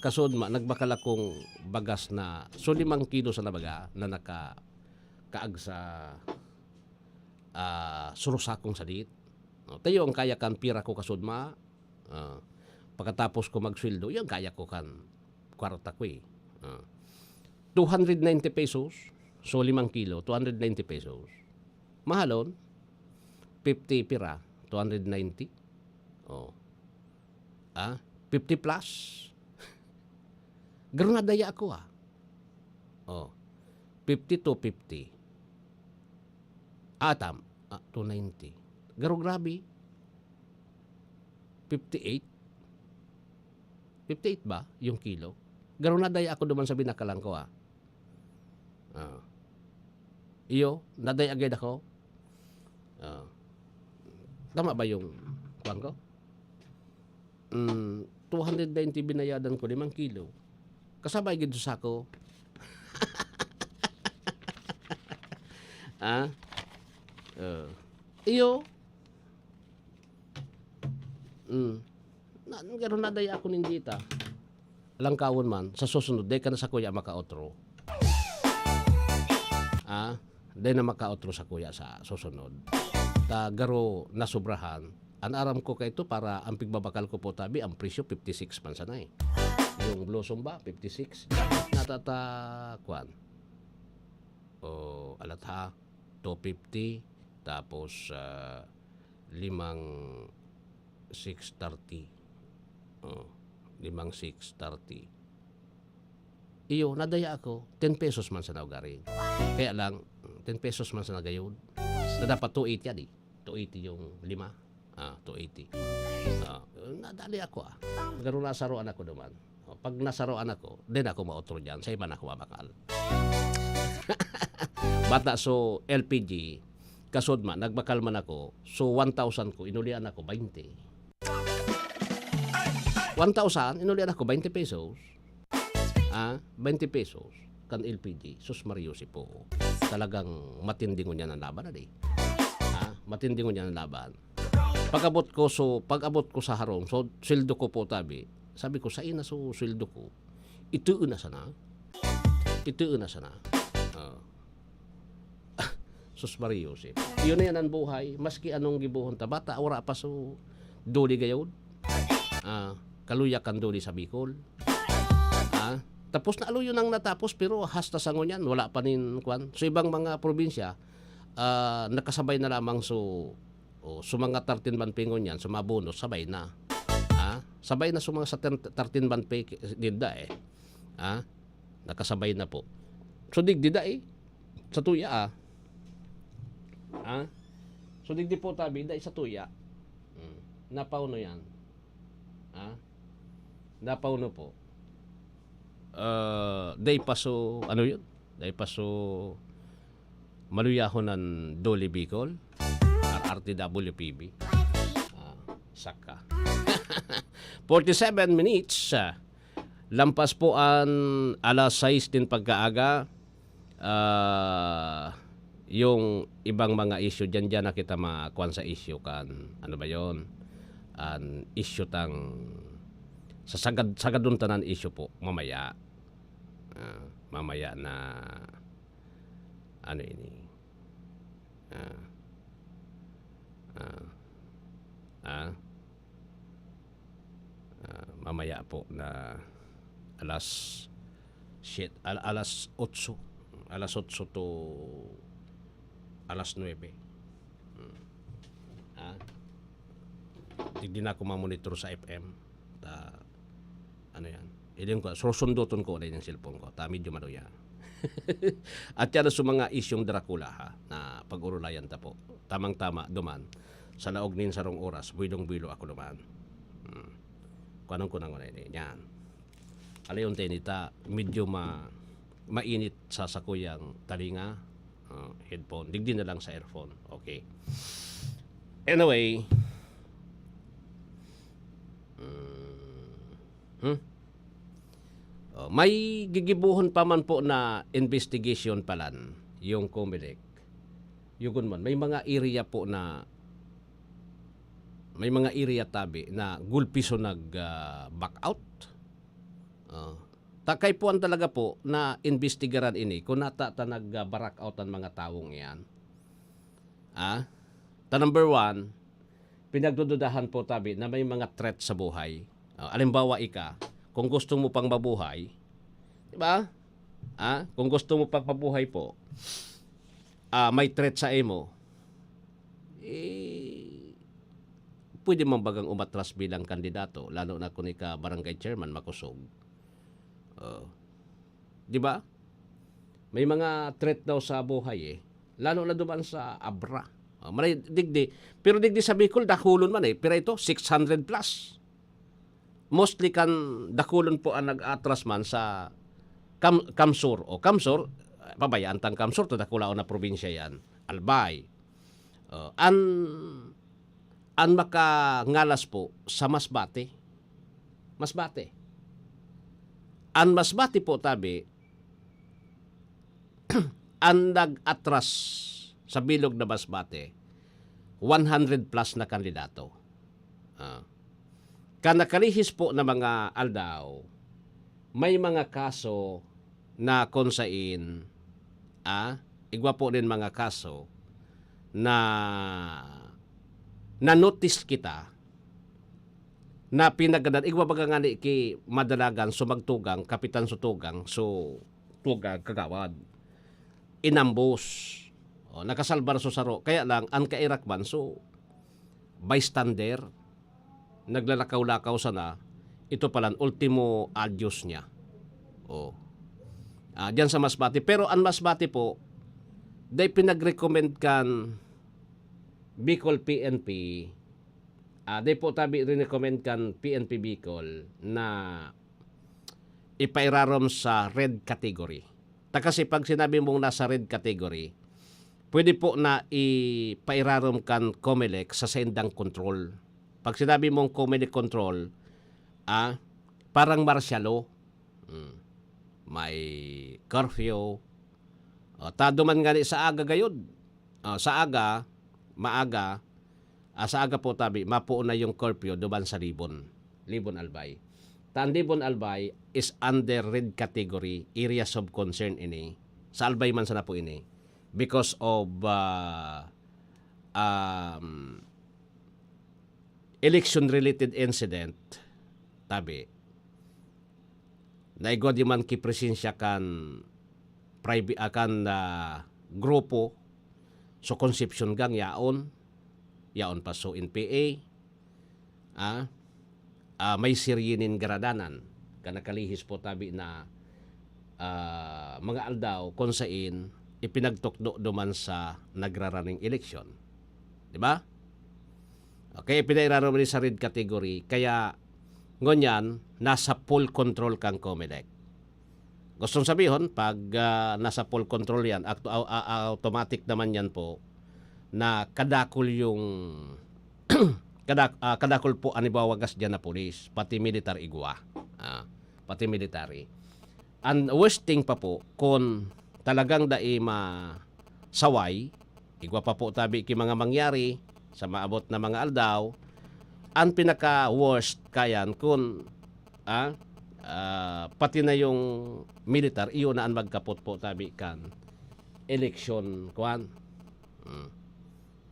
kasuod ma, nagbakal akong bagas na, so, limang kilo sa nabaga na naka, kaag sa, ah, surusakong sadit. Oh, tayo ang kaya kan pira ko kasuod ma, ah, pagkatapos ko magsweldo, yun kaya ko kan kwarta ko eh. Ah. Two hundred ninety pesos, so limang kilo, two hundred ninety pesos. Mahalon, fifty pira, two hundred ninety. Oh. Ah, fifty plus. Garo na daya ako, ah. Oh. Fifty to fifty. Ah, tam-, ah, two ninety. Garo grabe. Fifty-eight. Fifty-eight ba yung kilo? Garo na daya ako duman sa binakalan ko, ah. Ah. Iyo, naday agad ako. Ah. Tama ba yung kuwan ko? Mm, two hundred ninety binayadan ko, limang kilo. Kasabay gid sa sako. Ah? Ah. Iyo. Mm. Na, garo na daya ako nin dita. Langkawon man, sa susunod, dai ka na sa kuya makaotro. Ah, dai na makaotro sa kuya sa susunod. Ta garo nasobrahan. An aram ko kaito para ang pigbabakal ko po tabi, ang presyo fifty-six man sana eh. Yung Blossom ba, fifty-six? Natata-, kwan. O, alat ha, two fifty, tapos, ah, limang six thirty. Oh, limang six thirty. Iyo, nadaya ako, ten pesos man sa naugaring. Kaya lang, ten pesos man sa nagayod. Na dapat two eighty yan eh. Two eighty yung lima. Ah, two eighty. Ah, nadali ako ah. Pero nasaroan ako naman. Oh, pag nasaroan ako, din ako maotro dyan. Sa iba na ako mabakal. Bata, so, L P G, kasod man, nagbakal man ako. So, one thousand ko, inulian ako, twenty. One thousand, inulian ako, twenty pesos. ah, twenty pesos kan L P G. Sus Maria Jose po. Talagang matindi ngunyan an laban, adi. Ah, matindi ngunyan an laban. Pag-abot ko, so, pag-abot ko sa harong, so, sweldo ko po, tabi. Sabi ko, "Sain na so sweldo ko? Itoon na sana. Itoon na sana." Ah. Sus Maria Jose. Iyo na yan an buhay. Maski anong gibohon ta. Bata, wara pa so duli gayod. Ah, kaluya kan duli sa Bicol. Ah, tapos na aluyon ang natapos, pero hasta sa ngunyan, wala pa nin kwan. So, ibang mga probinsya, ah, nakasabay na lamang so, oh, so mga thirteen man pe ngunyan, so mga bonus, sabay na. Ah, sabay na so mga sa ten-, thirteen man pe ki-, ninda eh. Ah, nakasabay na po. So, digdi da eh. Sa tuya, ah. Ah? So, digdi po tabi, da sa tuya. Hmm. Napauno yan. Ah? Napauno po. Ah, day pa so, ano yun? Day pa so, maluyahon ng Dole Bicol, R R T W P B. Ah, saka. Forty-seven minutes, ah, lampas po an alas sais din pagkaaga. Ah, yung ibang mga issue, diyan, diyan na kita makuan sa issue kan, ano ba yon? An issue tang, sa sagad, sagadon tanan issue po, mamaya. Ah, mamaya na, ano ini? Ah, ah, ah, ah, mamaya po na alas siyete, al-, alas otso. Alas otso to alas nuebe. Hmm. Ah? Digdi na ako mamonitor sa F M. Ta, ano yan? Iling ko, susunduton ko na yung cellphone ko. Ta, medyo maluya. At yan sa mga isyong Dracula, ha, na pag-urulayan ta po. Tamang-tama, duman. Sa laog nin sarong oras, buwidong-buwilo ako duman. Hmm. Kuanong ko nang unay yan. Alayon tayo nita, medyo ma-, mainit sa sakuyang talinga, ah, headphone. Digdi na lang sa earphone. Okay. Anyway, mm, hmm? Oh, may gigibuhon pa man po na investigation palan yung Comelec. Yugon man, may mga area po na, may mga area tabi na gulpi so nag, ah, back out. Oh. Takay po ang talaga po na imbestigaran ini kung nata ta nag, ah, barak out ang mga tawong iyan. Ah? Ta number one, pinagdududahan po tabi na may mga threat sa buhay. Ah, alimbawa, ika, kung gusto mo pang mabuhay, di ba? Ah, kung gusto mo pang mabuhay po, ah, may threat sa imo, eh, pwede man bagang umatras bilang kandidato, lalo na kung ika barangay chairman, makosog. Oh. Di ba? May mga threat daw sa buhay eh. Lalo na duman sa Abra. Oh, maray, digdi. Pero digdi sa Bicol, dakulon man eh. Pero ito, six hundred plus. Mostly kan dakulon po ang nag-atras man sa Cam-, Camsur. O Camsur, pabayaan tang Camsur, to dakulaon na probinsya yan. Albay. Oh, an, an makangalas po sa Masbate. Masbate. An Masbate po, tabi, an nag-atras sa bilog na Masbate, one hundred plus na kandidato. Ah. Kan nakalihis po na mga aldaw, may mga kaso na kung sain, ah, igwa po nin mga kaso na na-notice kita na pinagadan, igwa baga ngani ki madalagan, so magtugang, kapitan so tugang, so tugang, kagawad. Inambos. O, nakasalbar so saro. Kaya lang, an kairak man, so, bystander, naglalakaw-lakaw sana, ito palan, ultimo adios niya. O. Ah, diyan sa Masbate. Pero an Masbate po, dai pinag-recommend kan Bicol P N P, ah, dai po tabi rin-recommend kan P N P Bicol na ipairarom sa red category. Ta kasi pag sinabi mong nasa red category, pwede po na ipairarom kan Comelec sa saindang control. Pag sinabi mong Comelec control, ah, parang martial law. Hmm. may curfew. O, ta duman ngani sa aga gayod. O, sa aga, maaga, ah, sa aga po tabi, mapoon na yung curfew duman sa Libon. Libon Albay. Ta an Libon Albay is under red category, areas of concern ini. Sa Albay man sana po ini. Because of, ah, um, election-related incident, tabi, naigwa di man ki presensya kan privi-, ah, kan, ah, grupo. So, Concepcion gang yaon, yaon pa so N P A, ah, ah, may serye nin garadanan kan nakalihis po tabi na, ah, mga aldaw kun sain ipinagtukdo duman sa nagraraning eleksyon. Di ba? Okay, pinairarom ni sa red category. Kaya, ngunyan, nasa full control kang Comelec. Gustong sabihon, pag, ah, nasa full control yan, actu-, au-, a-, automatic naman yan po na kadakol yung, kada-, ah, kadakol po ang ibawagas dyan na pulis, pati militar igwa. Ah, pati military. Ang worst thing pa po, kung talagang dai masaway, igwa pa po tabi ki mga mangyari sa maabot na mga aldaw, ang pinaka-worst kayan kun, ah, ah, pati na yung militar, iyo na ang magkapot po tabi kan eleksyon, kwan. Hmm.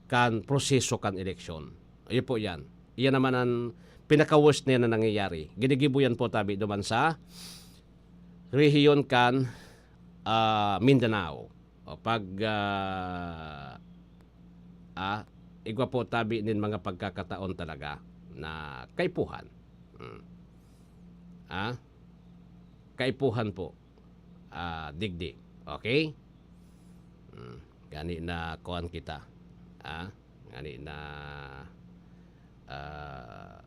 Kan proseso kan eleksyon. Iyo po yan. Iyan naman ang pinaka-worst na yan na nangyayari. Ginigibo yan po tabi duman sa rehiyon kan, ah, Mindanao. O pag, ah, ah, igwa po tabi nin mga pagkakataon talaga na kaipuhan. Hmm. Ah, kaipuhan po. Ah, digdi. Okay? Hmm. Gani na kuan kita. Ah, gani na, ah,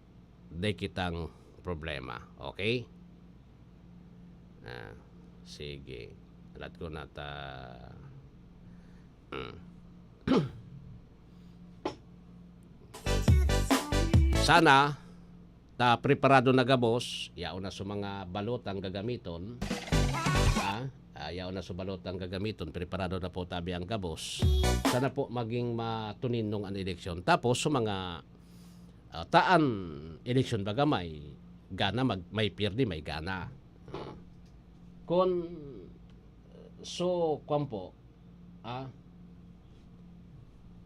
day kitang problema. Okay? Ah, sige. Alat ko na ta, hmm. Sana, ta preparado na gabos, yaon na sa mga balotang gagamiton. Ha? Ah, yaon na sa balotang gagamiton, preparado na po tabi ang gabos. Sana po maging matuninong ang eleksyon. Tapos, sa mga, ah, taan eleksyon, baga may gana, mag-, may pierde, may gana. Kun, so, kwan po, ah,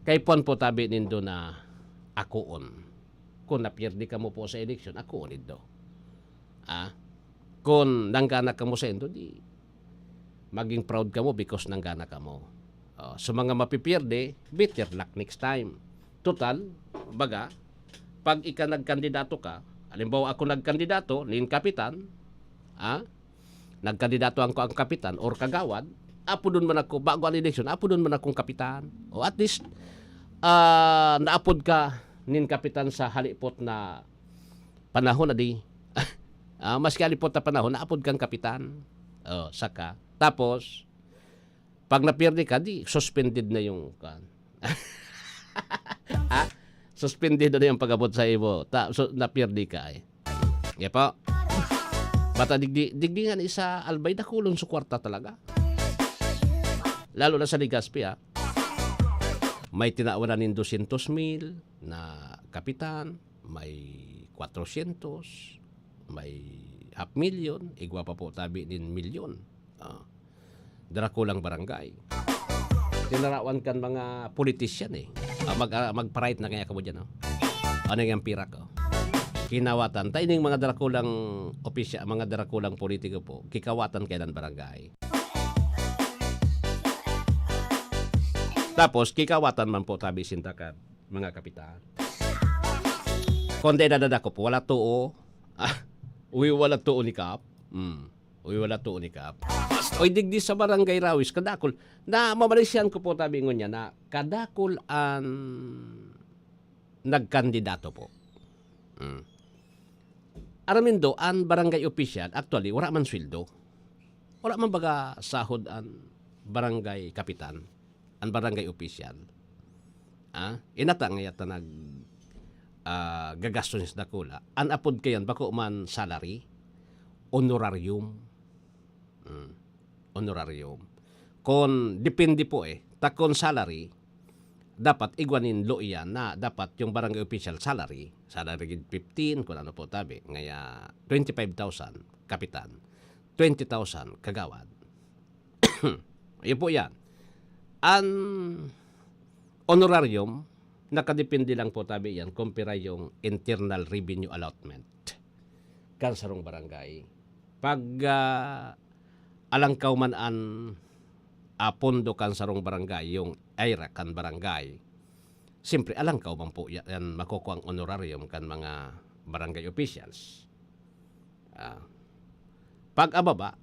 kaipuhan po tabi nindo na akoon. Kun napierde kamo po sa eleksyon, akoon nindo. Ah, kun nanggana kamo saindo, di maging proud kamo because nanggana kamo. Oh, sa mga mapipierde, better luck next time. Total, baga, pag ika nagkandidato ka, halimbawa ako nagkandidato, nin kapitan, ah, nagkandidato ang, ang kapitan or kagawad, apodon man ako, bago ang eleksyon, apodon man akong kapitan. O at least, ah, naapod ka nin kapitan sa halipot na panahon na di. Ah, maski halipot na panahon, naapod kang kapitan. O, saka. Tapos, pag napierde ka, di, suspended na yung, kan. Ha? Suspended na yung pag-abot sa imo. Ta-, so, napierde ka, eh. Yan po. Bata digdi, digdi nga ni sa Albay, dakulon sa kwarta talaga. Lalo na sa Legazpi, ha. May tinawanan nin dosyentos mil na kapitan, may kwatrosyentos, may half million, igwa pa po tabi nin milyon. Ah, darakulang barangay. Tinarawan kan mga politician, eh. Ah, mag-, ah, magpa-right na kaya kamo dyan, no? Ano yung pirak, oh? Kinawatan. Ta ining mga darakulang opisya-, mga darakulang politiko po, kikawatan kailan barangay. Tapos, kikawatan man po tabi sintakan, mga kapitan. Kung di nadadakop, wala too. Ah, uy, wala too ni Kap. Hmm. Uy, wala too ni Kap. Oy, digdi sa Barangay Rawis, kadakol. Na, mamalisyan ko po tabi ngon niya na kadakol an nagkandidato po. Hmm. Aram nindo, an barangay opisyal, actually, wala man sweldo. Wala man baga sahod an barangay kapitan, an barangay opisyal. Ah, inata nga yata nag, ah, gagastos sa dakula. An apod kayan, bako man salary, honorarium. Mm. Honorarium. Kon depende po eh, ta kon salary, dapat igwa nin law iyan na dapat yung barangay official salary, salary grade fifteen, kung ano po tabi, ngaya twenty-five thousand kapitan, twenty thousand kagawad. Ayun po yan. An honorarium, nakadepende lang po tabi yan kung pira yung internal revenue allotment kan sarong barangay. Pag ah, alangkaw man an ah, pondo kan sarong barangay, yung aira kan barangay, siyempre alangkaw man po yan makukuha ang honorarium kan mga barangay officials. Ah, pag ababa,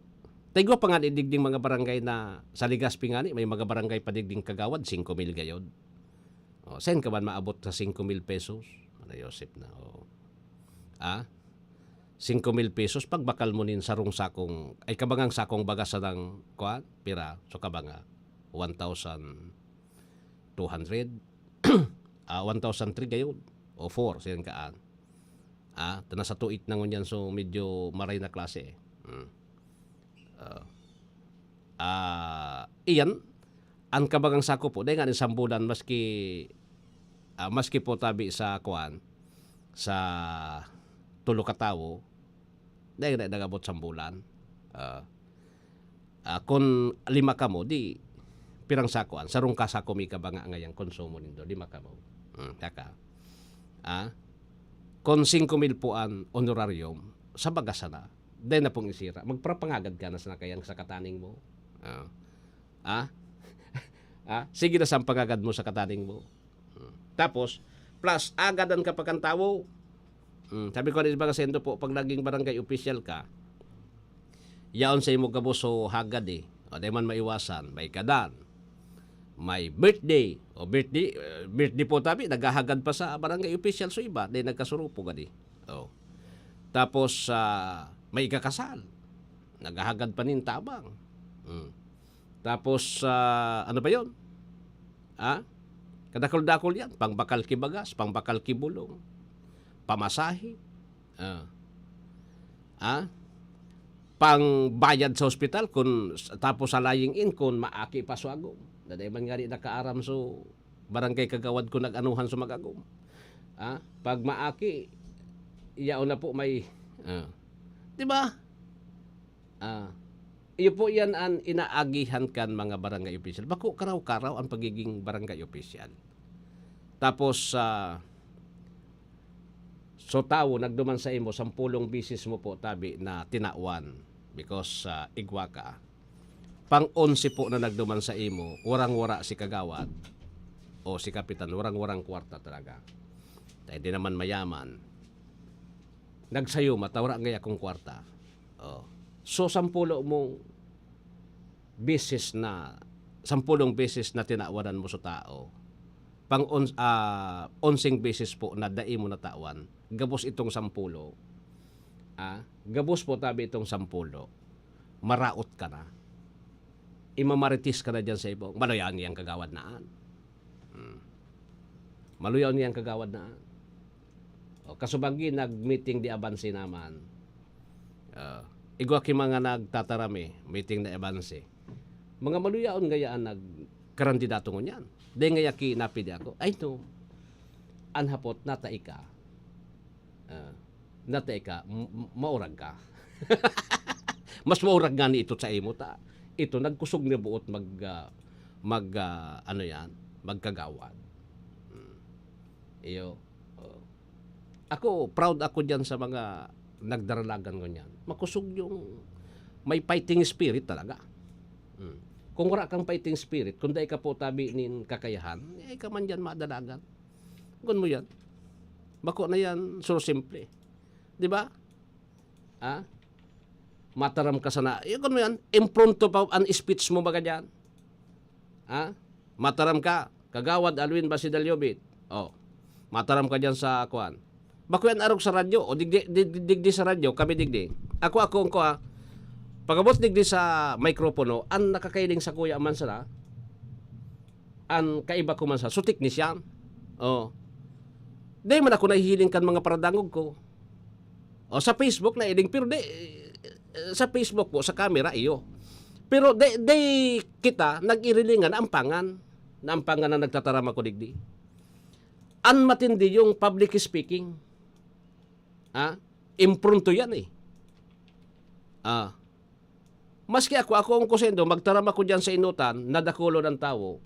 taigwa pa nga digding mga barangay na sa Legazpi ngani, may mga barangay pa digding kagawad, singko mil gayod. O, saan ka man maabot sa singko mil pesos? Mana Joseph na, o. Ah? Singko mil pesos, pagbakal mo nin sarong sakong, ay kabangang sakong bagas sa nang, kuan, pira, so kabanga, one thousand two hundred, ah, one thousand three gayod, o four, siyan kaan. Ah, ta nasa two eight na ngunyan, so medyo maray na klase eh. Hmm. Ah, ah, iyan, ang kabagang sako po, dahil nga ni sambulan, maski, ah, maski po tabi sa kuan, sa tulo ka tawo, dahil na nagabot sambulan. Ah, ah, kun lima kamo, di pirang sako an sarong ka sako mi kabanga ngayang konsumo nindo, lima kamo. Hmm, saka, ah, kun singko mil po an honorarium, sa baga sana, dai na pong isira. Magpapangagad ka na sana kayang sa kataning mo. Ah. Ah? Ah, sige na sa pangagad mo sa kataning mo. Hmm. Tapos, plus, agadan ka pa kan tawo. Hmm, sabi ko, di ba, kasi ito po, pag naging barangay official ka, yaon sa imo gabos so hagad eh. O, di man maiwasan, may kadan, may birthday. O, birthday, eh, birthday po tabi, naghahagad pa sa barangay official so iba, di nagkasurupo gadi. O. Tapos, ah, may ikakasal, naghahagad pa nin tabang. Hmm. Tapos, ah, ano pa yon? Ah? Kadakul-dakul yan. Pangbakal ki bagas, pangbakal ki bulong, pamasahe. Ah. Ah? Pangbayad sa ospital, kun, tapos sa lying in, kun maaki pa so agom. Daday man ngani nakaaram so barangay kagawad kun nag-anuhan so mag-agom. Ah? Pag maaki, yaon na po may, ah. Di ba? Ah, iyo po yan an inaagihan kan mga barangay official. Bako karaw-karaw an pagiging barangay official. Tapos, ah, so tawo nagduman sa imo, sampolong beses mo po tabi na tinawan because, ah, igwa ka. Pang-onse po na nagduman sa imo, warang-wara si kagawad o si kapitan, warang-warang kwarta talaga. Dahil di naman mayaman. Nagsayuma ta, wara ngaya akong kwarta. Oh. So, sampulo mong beses na, sampolong beses na tinawanan mo sa tao. Pang on-, ah, onseng beses po na dai mo natawan. Gabos itong sampulo. Ah, gabos po tabi itong sampulo. Maraot ka na. Imamarites ka na dyan sa ibong. Maluyaw niyang kagawad na an. Hmm. Maluyaw niyang kagawad na an. O, kasubagi, nag-meeting di abanse naman. Ah, igwa ki mga nagtataram eh, meeting na abanse. Mga maluyaon ngaya an nagkarandidato ngunyan. Dai ngaya ki napili ako. Ay, no. An hapot, nata ika. Ah, nata ika, m-, m-, maurag ka. Mas maurag nga ni ito sa imo ta. Ito, nagkusog ni buot mag, ah, mag, ah, ano yan, magkagawad. Hmm. Iyo. Oh. Ako, proud ako diyan sa mga nagdaralagan ngunyan. Makusog yung may fighting spirit talaga. Hmm. Kung wala kang fighting spirit, kung dai ka po tabi nin kakayahan, eh, ka man diyan madalagan. Kun mo yan. Bako na yan, so simple. Di ba? Ha? Mataram ka sana. Yung kun mo yan, impronto pa an speech mo baga diyan. Ha? Mataram ka, Kagawad Alwin Basidal Yobit. Oh. Mataram ka diyan sa kuan. Bako yan arog sa radyo. O digdi, digdi, digdi sa radyo, kami digdi. Ako, ako, ako, ha. Pagabot digdi sa mikropono, an nakakailing sa kuya man sana, an kaiba ko man sa, so teknisyan. Oh. Di man ako nahihiling kan mga paradangog ko. O sa Facebook na iling, pero di, Eh, sa Facebook po, sa camera, iyo. Pero di, di kita nag-irilingan na ampangan, na ampangan na nagtataram ako digdi. An matindi yung public speaking. Ah, impronto yan eh. Ah, maski ako, ako ang kusendo, magtaram ako diyan sa inutan, nadakulon ang tawo.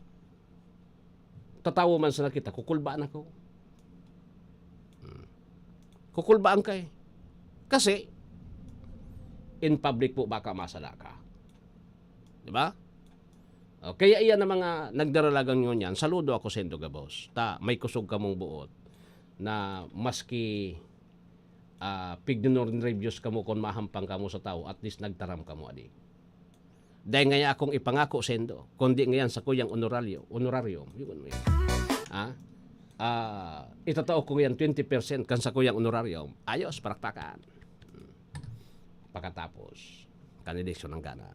Tatawo man sana kita, kukulbaan ako. Hmm. Kukulbaan ka eh. Kasi, in public po, baka masala ka. Di ba? O, kaya iyan ang mga nagdaralagang ngunyan. Saludo ako saindo gabos. Ta, may kusog kamong buot na maski, ah, pignonorn reviews kamo kun mahampang kamo sa tawo, at least nagtaram kamo, adi. Dai ngaya akong ipangako saindo, kundi ngayan sakuyang honoraryo, honorarium, yun mo yun. Ah? Ah, itatao ko ngayan twenty percent kan sakuyang honorarium. Ayos, palakpakan. Hmm. Pakatapos, kan eleksyon nanggana,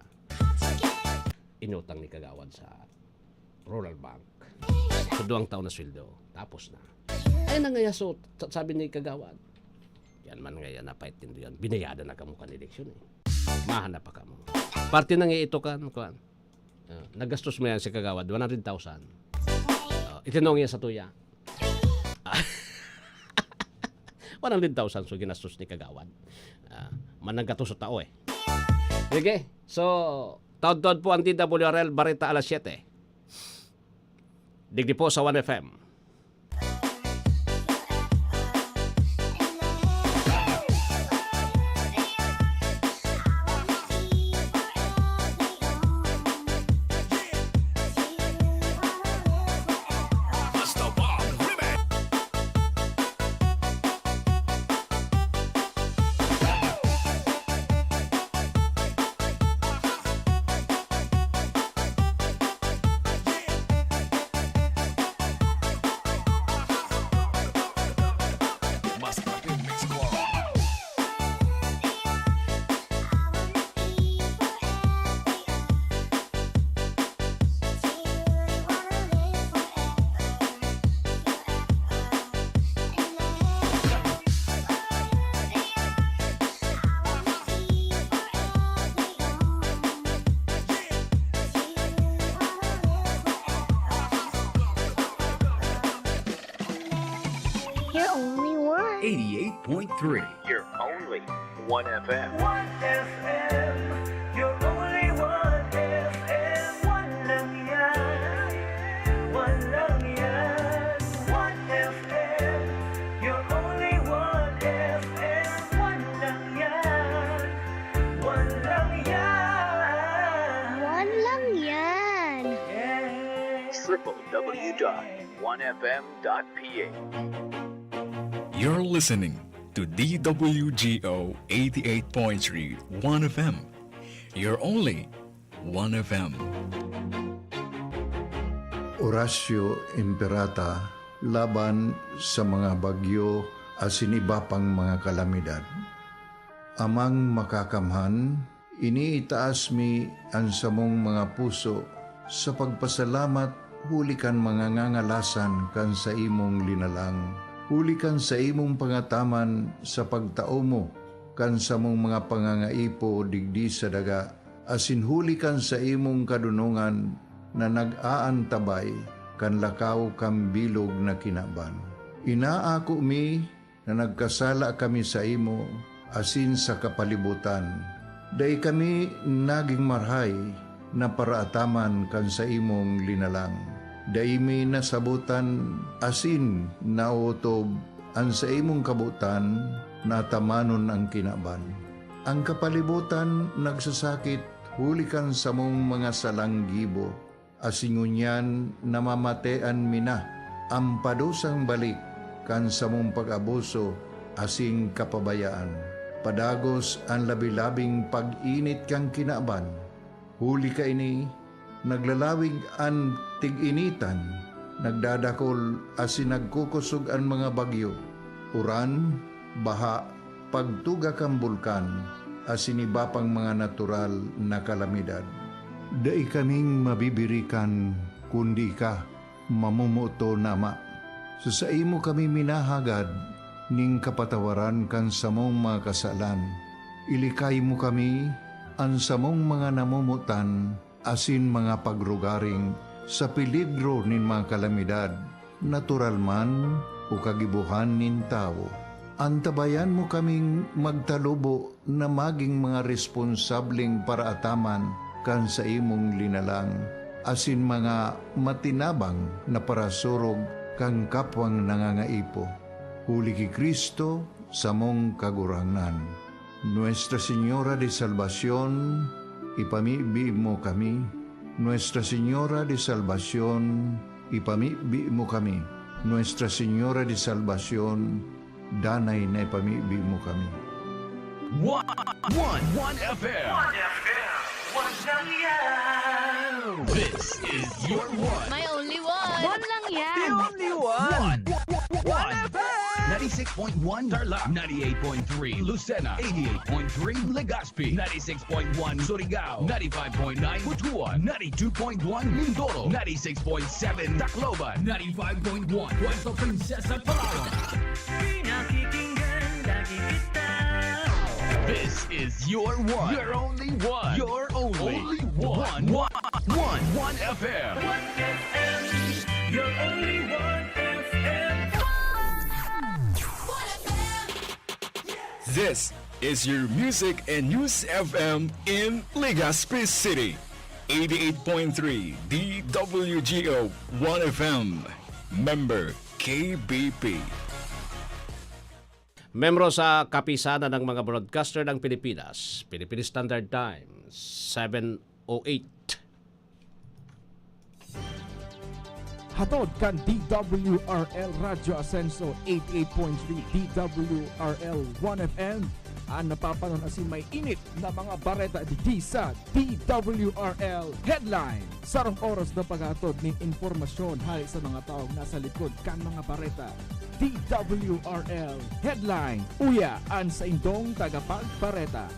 inutang ni Kagawad sa Rural Bank. So, duwang taon na sweldo. Tapos na. Ay, nangayaso, sa-, sabi ni Kagawad. Yan man ngayon, napait nindo yan. Binayadan na kamo kan eleksyon eh. Mahanap pa kamo. Parte na nga ito kan, kuan. Ah, nagastos mo yan si Kagawad, one hundred thousand. Ah, itinong yan sa tuya. Ah. One hundred thousand so ginastos ni Kagawad. Ah, mananggatos sa tao eh. Sige, so, taod-taod po ang D W R L Barita alas siyete. Digdi po sa One F M. You're only one. Eighty-eight point three. You're only one F M. One F M. You're only one F M. One lang yan. One lang yan. One F M. You're only one F M. One lang yan. One lang yan. One lang yan. Triple W dot one F M dot P A. You're listening to D W G O eighty-eight point three One F M. You're only One F M. Orasyo Imperata laban sa mga bagyo asin iba pang mga kalamidad. Amang Makakamhan, iniitaas mi an samong mga puso sa pagpasalamat huli kan mga ngangalasan kan saimong linalang, huli kan saimong pangataman sa pagtao mo kan samong mga pangangaipo digdi sa daga, asin huli kan saimong kadonongan na nag-aantabay kan lakaw kan bilog na kinaban. Inaako mi na nagkasala kami saimo asin sa kapalibutan. Dai kami nagin marahay na paraataman kan saimong linalang. Dai mi nasabotan asin naotob an saimong kabotan na atamanon an kinaban. An kapalibutan nagsasakit huli kan samong mga salang gibo, asin ngunyan namamatean mi na an padusang balik kan samong pag-abuso asin kapabayaan. Padagos an labi-labing pag-init kan kinaban. Huli kaini, naglalawig an tig-initan, nagdadakol asin nagkukosog an mga bagyo, uran, baha, pagtuga kan bulkan, asin iba pang mga natural na kalamidad. Dai kaming mabibirikan kundi ika, mamomoton na Ama. Sa saimo kami minahagad nin kapatawaran kan samong mga kasalan, Ilikay mo kami, an samong mga namomotan, asin mga pagrugaring sa peligro nin mga kalamidad, natural man o kagibohan nin tawo. Antabayan mo kaming magtalubo na magin mga responsableng paraataman kan saimong linalang, asin mga matinabang na parasurog kan kapwang nangangaipo. Huli ki Cristo, samong Kagurangnan. Nuestra Señora de Salvacion, ipamibi mo kami. Nuestra Señora de Salvacion, ipamibi mo kami. Nuestra Señora de Salvacion, danay na ipamibi mo kami. One, one, one F M. One F M. One lang yan. This is your one. My only one. One lang yan. The only one. One. One F M. Ninety-six point one Tarlac, ninety-eight point three Lucena, eighty-eight point three Legazpi, ninety-six point one Surigao, ninety-five point nine Butuan, ninety-two point one Mindoro, ninety-six point seven Tacloban, ninety-five point one Puerto Princesa, Palawan. Pinakikinggan lagi kita. This is your one. Your only one. Your only Only one. One. One. One F M. One F M. Your only one F M. This is your music and news F M in Legazpi City. Eighty-eight point three D W G O One F M. Member K B P. Membro sa Kapisanan ng mga Broadcaster ng Pilipinas, Philippine Standard Time, seven oh eight. Hatod kan D W R L Radyo Asenso eighty-eight point three, D W R L One F M, an napapanon asin may init na mga bareta digdi sa D W R L Headline. Sarong oras na paghatod nin impormasyon hale sa mga taong nasa likod kan mga bareta. D W R L Headline. Uya an saindong tagapagbareta.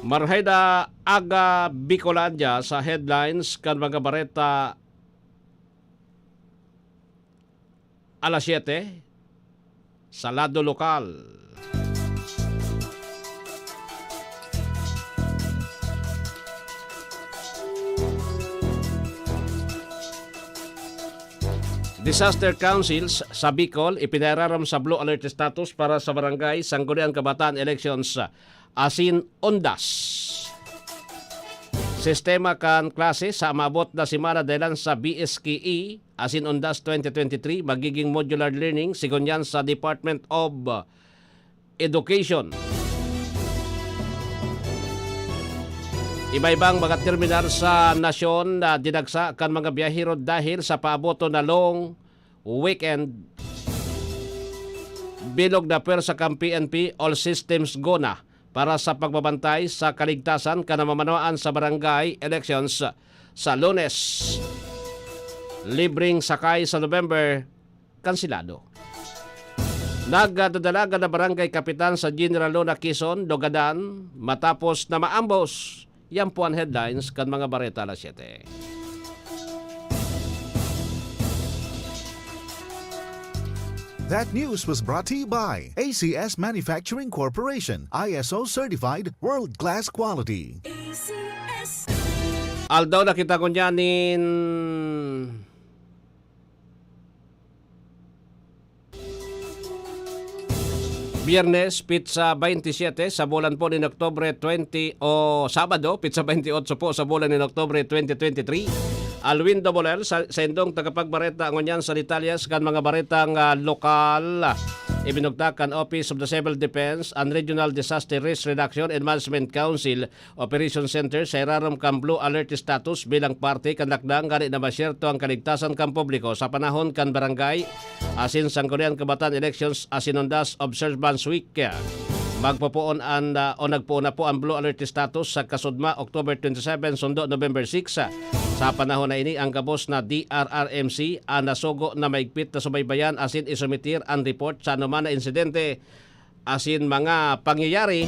Marhay na aga, Bicolandia, sa headlines kan mga bareta alas siyete sa lado lokal. Disaster Councils sa Bicol ipinararam sa Blue Alert status para sa barangay Sangguniang Kabataan elections asin undas. Sistema kan klase sa maabot na semana dahelan sa B S K E asin undas twenty twenty-three magiging modular learning, sigon yan sa Department of Education. Iba-ibang mga terminal sa nasyon na dinagsa kan mga biyahero dahil sa paaboton na long weekend. Bilog na pwersa kan P N P, all systems go na para sa pagbabantay sa kaligtasan kan namamanuan sa barangay elections sa Lunes. Libreng sakay sa November, kanselado. Nagdadalagan na barangay kapitan sa General Luna, Quezon, lugadan matapos na maambos. Yan po an headlines kan mga bareta alas siyete. That news was brought to you by A C S Manufacturing Corporation, I S O certified, world-class quality. A C S. Aldaw na kita ngunyan nin Biyernes, petsa baynte siyete sa bulan po nin Oktubre twenty, o Sabado, petsa baynte otso po sa bulan nin Oktubre twenty twenty-three. Alwin Dobolel, sa, saindong tagapagbareta ngunyan sa detalyes kan mga baretang, ah, lokal. Ibinugtak kan Office of the Civil Defense and Regional Disaster Risk Reduction and Management Council Operation Center sa irarom kan Blue Alert status bilang parte kan lakdang ngani na masyerto ang kaligtasan kan publiko sa panahon kan barangay asin Sangguniang Kabataan Elections asin Undas Observance Week. Magpopoon an, ah, o nagpoon na po an Blue Alert status sa kasudma, October twenty-seven, sundo November six. Sa panahon na ini, ang gabos na D R R M C an nasugo na maigpit na subaybayan asin isumitir an report sa anoman na insidente asin mga pangyayari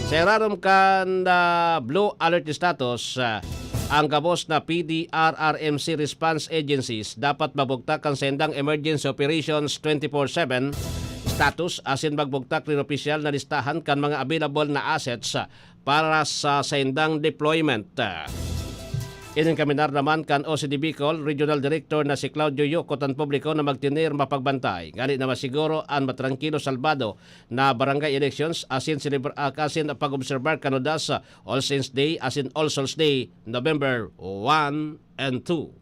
sa irarom kan, ah, Blue Alert status, ah, Ang gabos na P D R R M C response agencies dapat magbugtak kan saindang emergency operations twenty-four seven status asin magbugtak nin opisyal na listahan kan mga available na assets para sa saindang deployment. Inengkaminar naman kan O C D Bicol Regional Director na si Claudio Yocot an publiko na magtener mapagbantay ngani na masiguro an matrangkilo, salbado na barangay elections asin selebra-, ah, asin pag-obserbar kan Odas, All Saints Day asin All Souls Day, November one and two.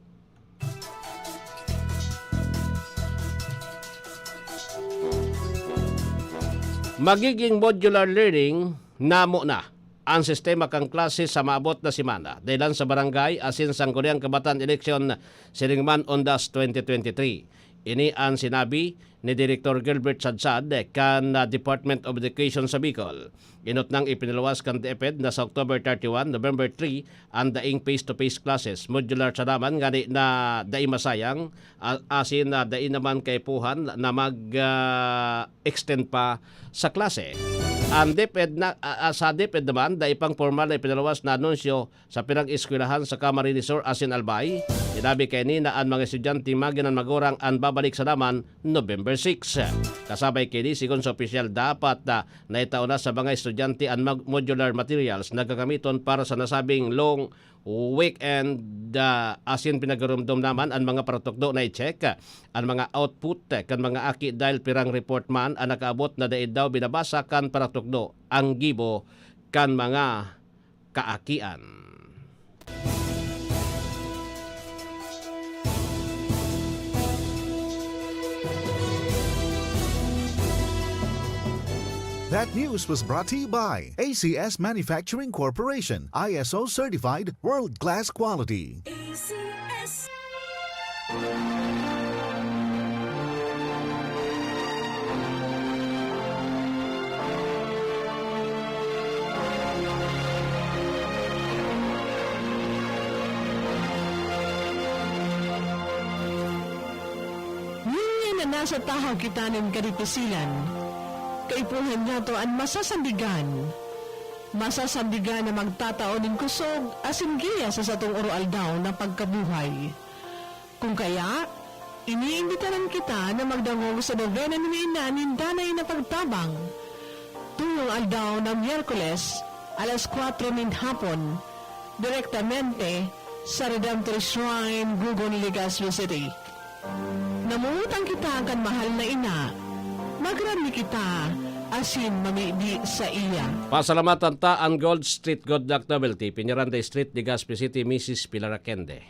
Magiging modular learning namo na an sistema kan klase sa maabot na semana, dahelan sa barangay asin sangguniang kabataan eleksyon siring man Ondas twenty twenty-three. Ini an sinabi ni Direktor Gilbert Sadsad kan, ah, Department of Education sa Bicol. Enot nang ipinaluwas kan DepEd na sa October thirty-one, November three, an daing face-to-face classes. Modular sana man ngani na dai masayang, a-, asin na dai naman kaipuhan na mag, ah, extend pa sa klase. Ang DepEd na, ah, ah, sa DepEd naman, dai pang pormal na ipinaluwas na anunsyo sa pirang eskwelahan sa Camarines Sur asin Albay. Sinabi kaini na an mga estudyante, magin an magurang, an babalik sana man November six. Kasabay kaini, sigon sa opisyal, dapat na naitao na sa mga estudyante an mag-, modular materials na gagamiton para sa nasabing long weekend, ah, asin pinagurumdom naman an mga paratukdo na i-check an mga output kan mga aki dahil pirang report man an nakaabot na dai daw binabasa kan paratukdo ang gibo kan mga kaakian. That news was brought to you by A C S Manufacturing Corporation, I S O certified, world-class quality. A C S. Ngunyan na nasa tahaw kita nin kadipisilan, kaipuhan niyato an masasandigan. Masasandigan na magtatao nin kusog asin giya sa satong oro-aldaw na pagkabuhay. Kung kaya, iniimbitaran kita na magdangog sa novena ni Ina nin Danay na Pagtabang, tuyong aldaw na Miyerkules, alas kwatro nin hapon, direktamente sa Redemptor Shrine, Gugon, Legazpi City. Namumutang kita kan mahal na ina. Magrami kita asin mamibi saiya. Pasalamatan ta an Gold Street Good Luck Novelty, Peñaranda Street, Legazpi City, Misis Pilar Aquende.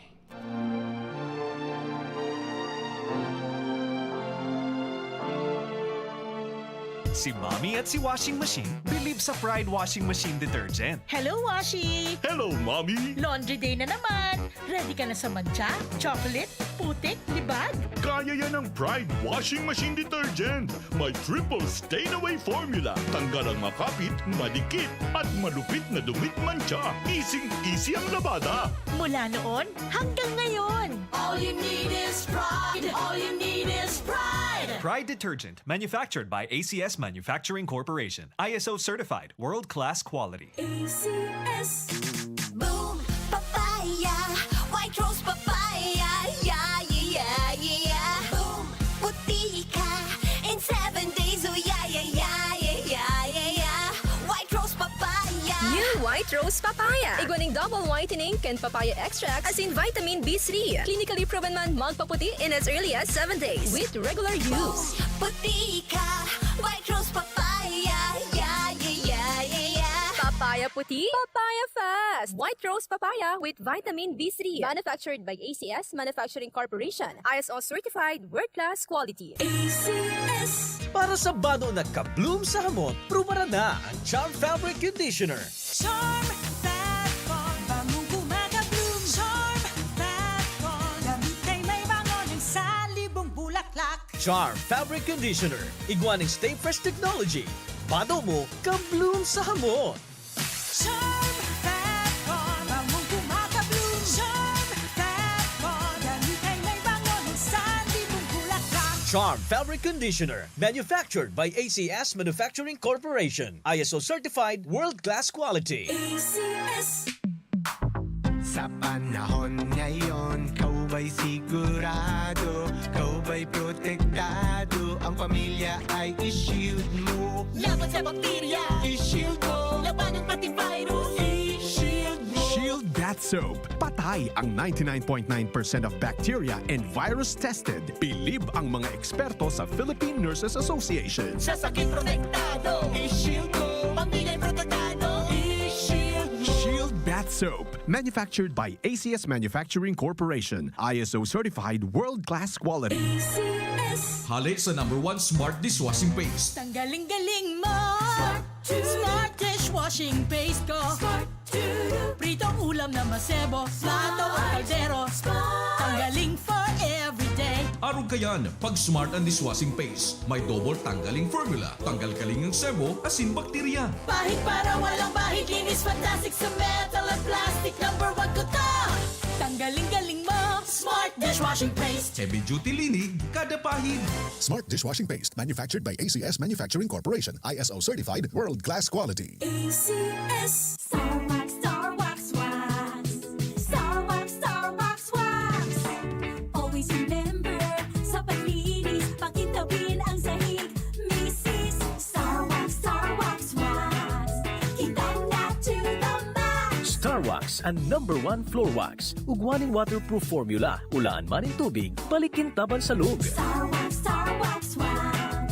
Si Mommy at si Washing Machine believe sa Pride Washing Machine Detergent. Hello, Washi! Hello, Mommy! Laundry day na naman! Ready ka na sa mantsa, chocolate, putik, libag? Kaya yan ng Pride Washing Machine Detergent. May triple stain away formula. Tanggal ang makapit, madikit, at malupit na dumi at mantsa. Easy-easy ang labada. Mula noon hanggang ngayon. All you need is Pride. All you need is Pride. Pride Detergent, manufactured by A C S Manufacturing Corporation. I S O certified, world-class quality. A C S. Boom Papaya, White Rose Papaya, yeah, yeah, yeah, yeah. Boom, puti ka in seven days, oh yeah, yeah, yeah, yeah, yeah, yeah, yeah. White Rose Papaya. New White Rose Papaya. Igwa ning double whitening kan papaya extract asin vitamin B three. Clinically proven man magpaputi in as early as seven days with regular use. Boom, puti ka, White Rose Papaya, yeah, yeah, yeah, yeah, yeah. Papaya puti, papaya fast. White Rose Papaya with vitamin B three. Manufactured by A C S Manufacturing Corporation. I S O certified, world-class quality. A C S. Para sa bado na ka-bloom sa hamot, prubaran na ang Charm Fabric Conditioner. Charm Fat Con, bangong kumaka-bloom. Charm Fat Con, damit ay may bango ng salibong bulaklak. Charm Fabric Conditioner, igwa ning Stay Fresh Technology. Bado mo, ka-bloom sa hamot. Charm Fat Con, bangong kumaka-bloom. Charm Fat Con, damit ay may bango ng salibong bulaklak. Charm Fabric Conditioner, manufactured by A C S Manufacturing Corporation. I S O certified, world-class quality. A C S. Sa panahon ngayon, ikaw ba'y sigurado? Ikaw ba'y protektado? Ang pamilya ay i-shield mo. Laban sa bakterya, i-shield mo. Labanan pati virus, i-shield mo. Shield Bath Soap. Patay ang ninety-nine point nine percent of bacteria and virus tested. Bilib ang mga eksperto sa Philippine Nurses Association. Sa sakit protektado, i-shield mo. Pamilya'y protektado, i-shield mo. Shield Bath Soap. Manufactured by A C S Manufacturing Corporation. I S O certified world-class quality. A C S. Hale sa number one smart dishwashing paste. Tanggaling-galing mo! Smart to. Smart dishwashing paste ko. Smart to. Pritong ulam na masebo, plato o kaldero. Smart. Tanggaling for everyday. Arog kaiyan, pag Smart ang dishwashing paste. May double tanggaling formula. Tanggal-galing ang sebo, asin bakterya. Pahid para walang bahid, linis fantastic sa metal at plastic. Number one ko to! Tanggaling-galing mo, Smart dishwashing paste. Heavy duty linig, kada pahid. Smart dishwashing paste, manufactured by A C S Manufacturing Corporation, I S O certified, world class quality. A C S. Star Wax, Star Wax Wax. Star Wax, Star Wax Wax. Always remember, sa paglinis, pakintabin ang sahig. Misis, Star Wax, Star Wax Wax. Kintab na to the max. Star Wax, ang number one floor wax. Ugwa nin waterproof formula. Ulaan man nin tubig, balik kintab an salog. Star Wax, Star Wax Wax.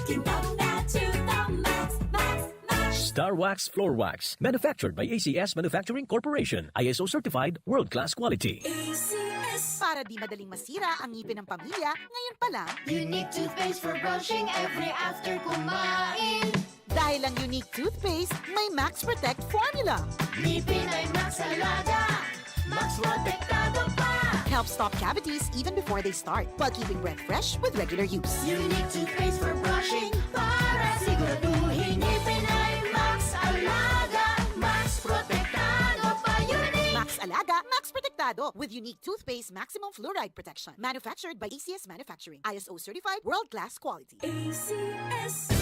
Kintab na to the max, max, max. Star Wax Floor Wax. Manufactured by A C S Manufacturing Corporation. I S O certified, world-class quality. A C S. Para di madaling masira ang ngipin ng pamilya, ngayon pa lang. Unique toothpaste for brushing every after kumain. Dahil ang Unique Toothpaste may Max Protect Formula. Ngipin ay Max Alaga, Max Protektado pa. Helps stop cavities even before they start, while keeping breath fresh with regular use. Unique Toothpaste for brushing, para siguraduhin ngipin ay Max Alaga, Max Protektado pa. Unique. Max Alaga, Max Protektado, with Unique Toothpaste Maximum Fluoride Protection. Manufactured by A C S Manufacturing. I S O certified, world-class quality. A C S.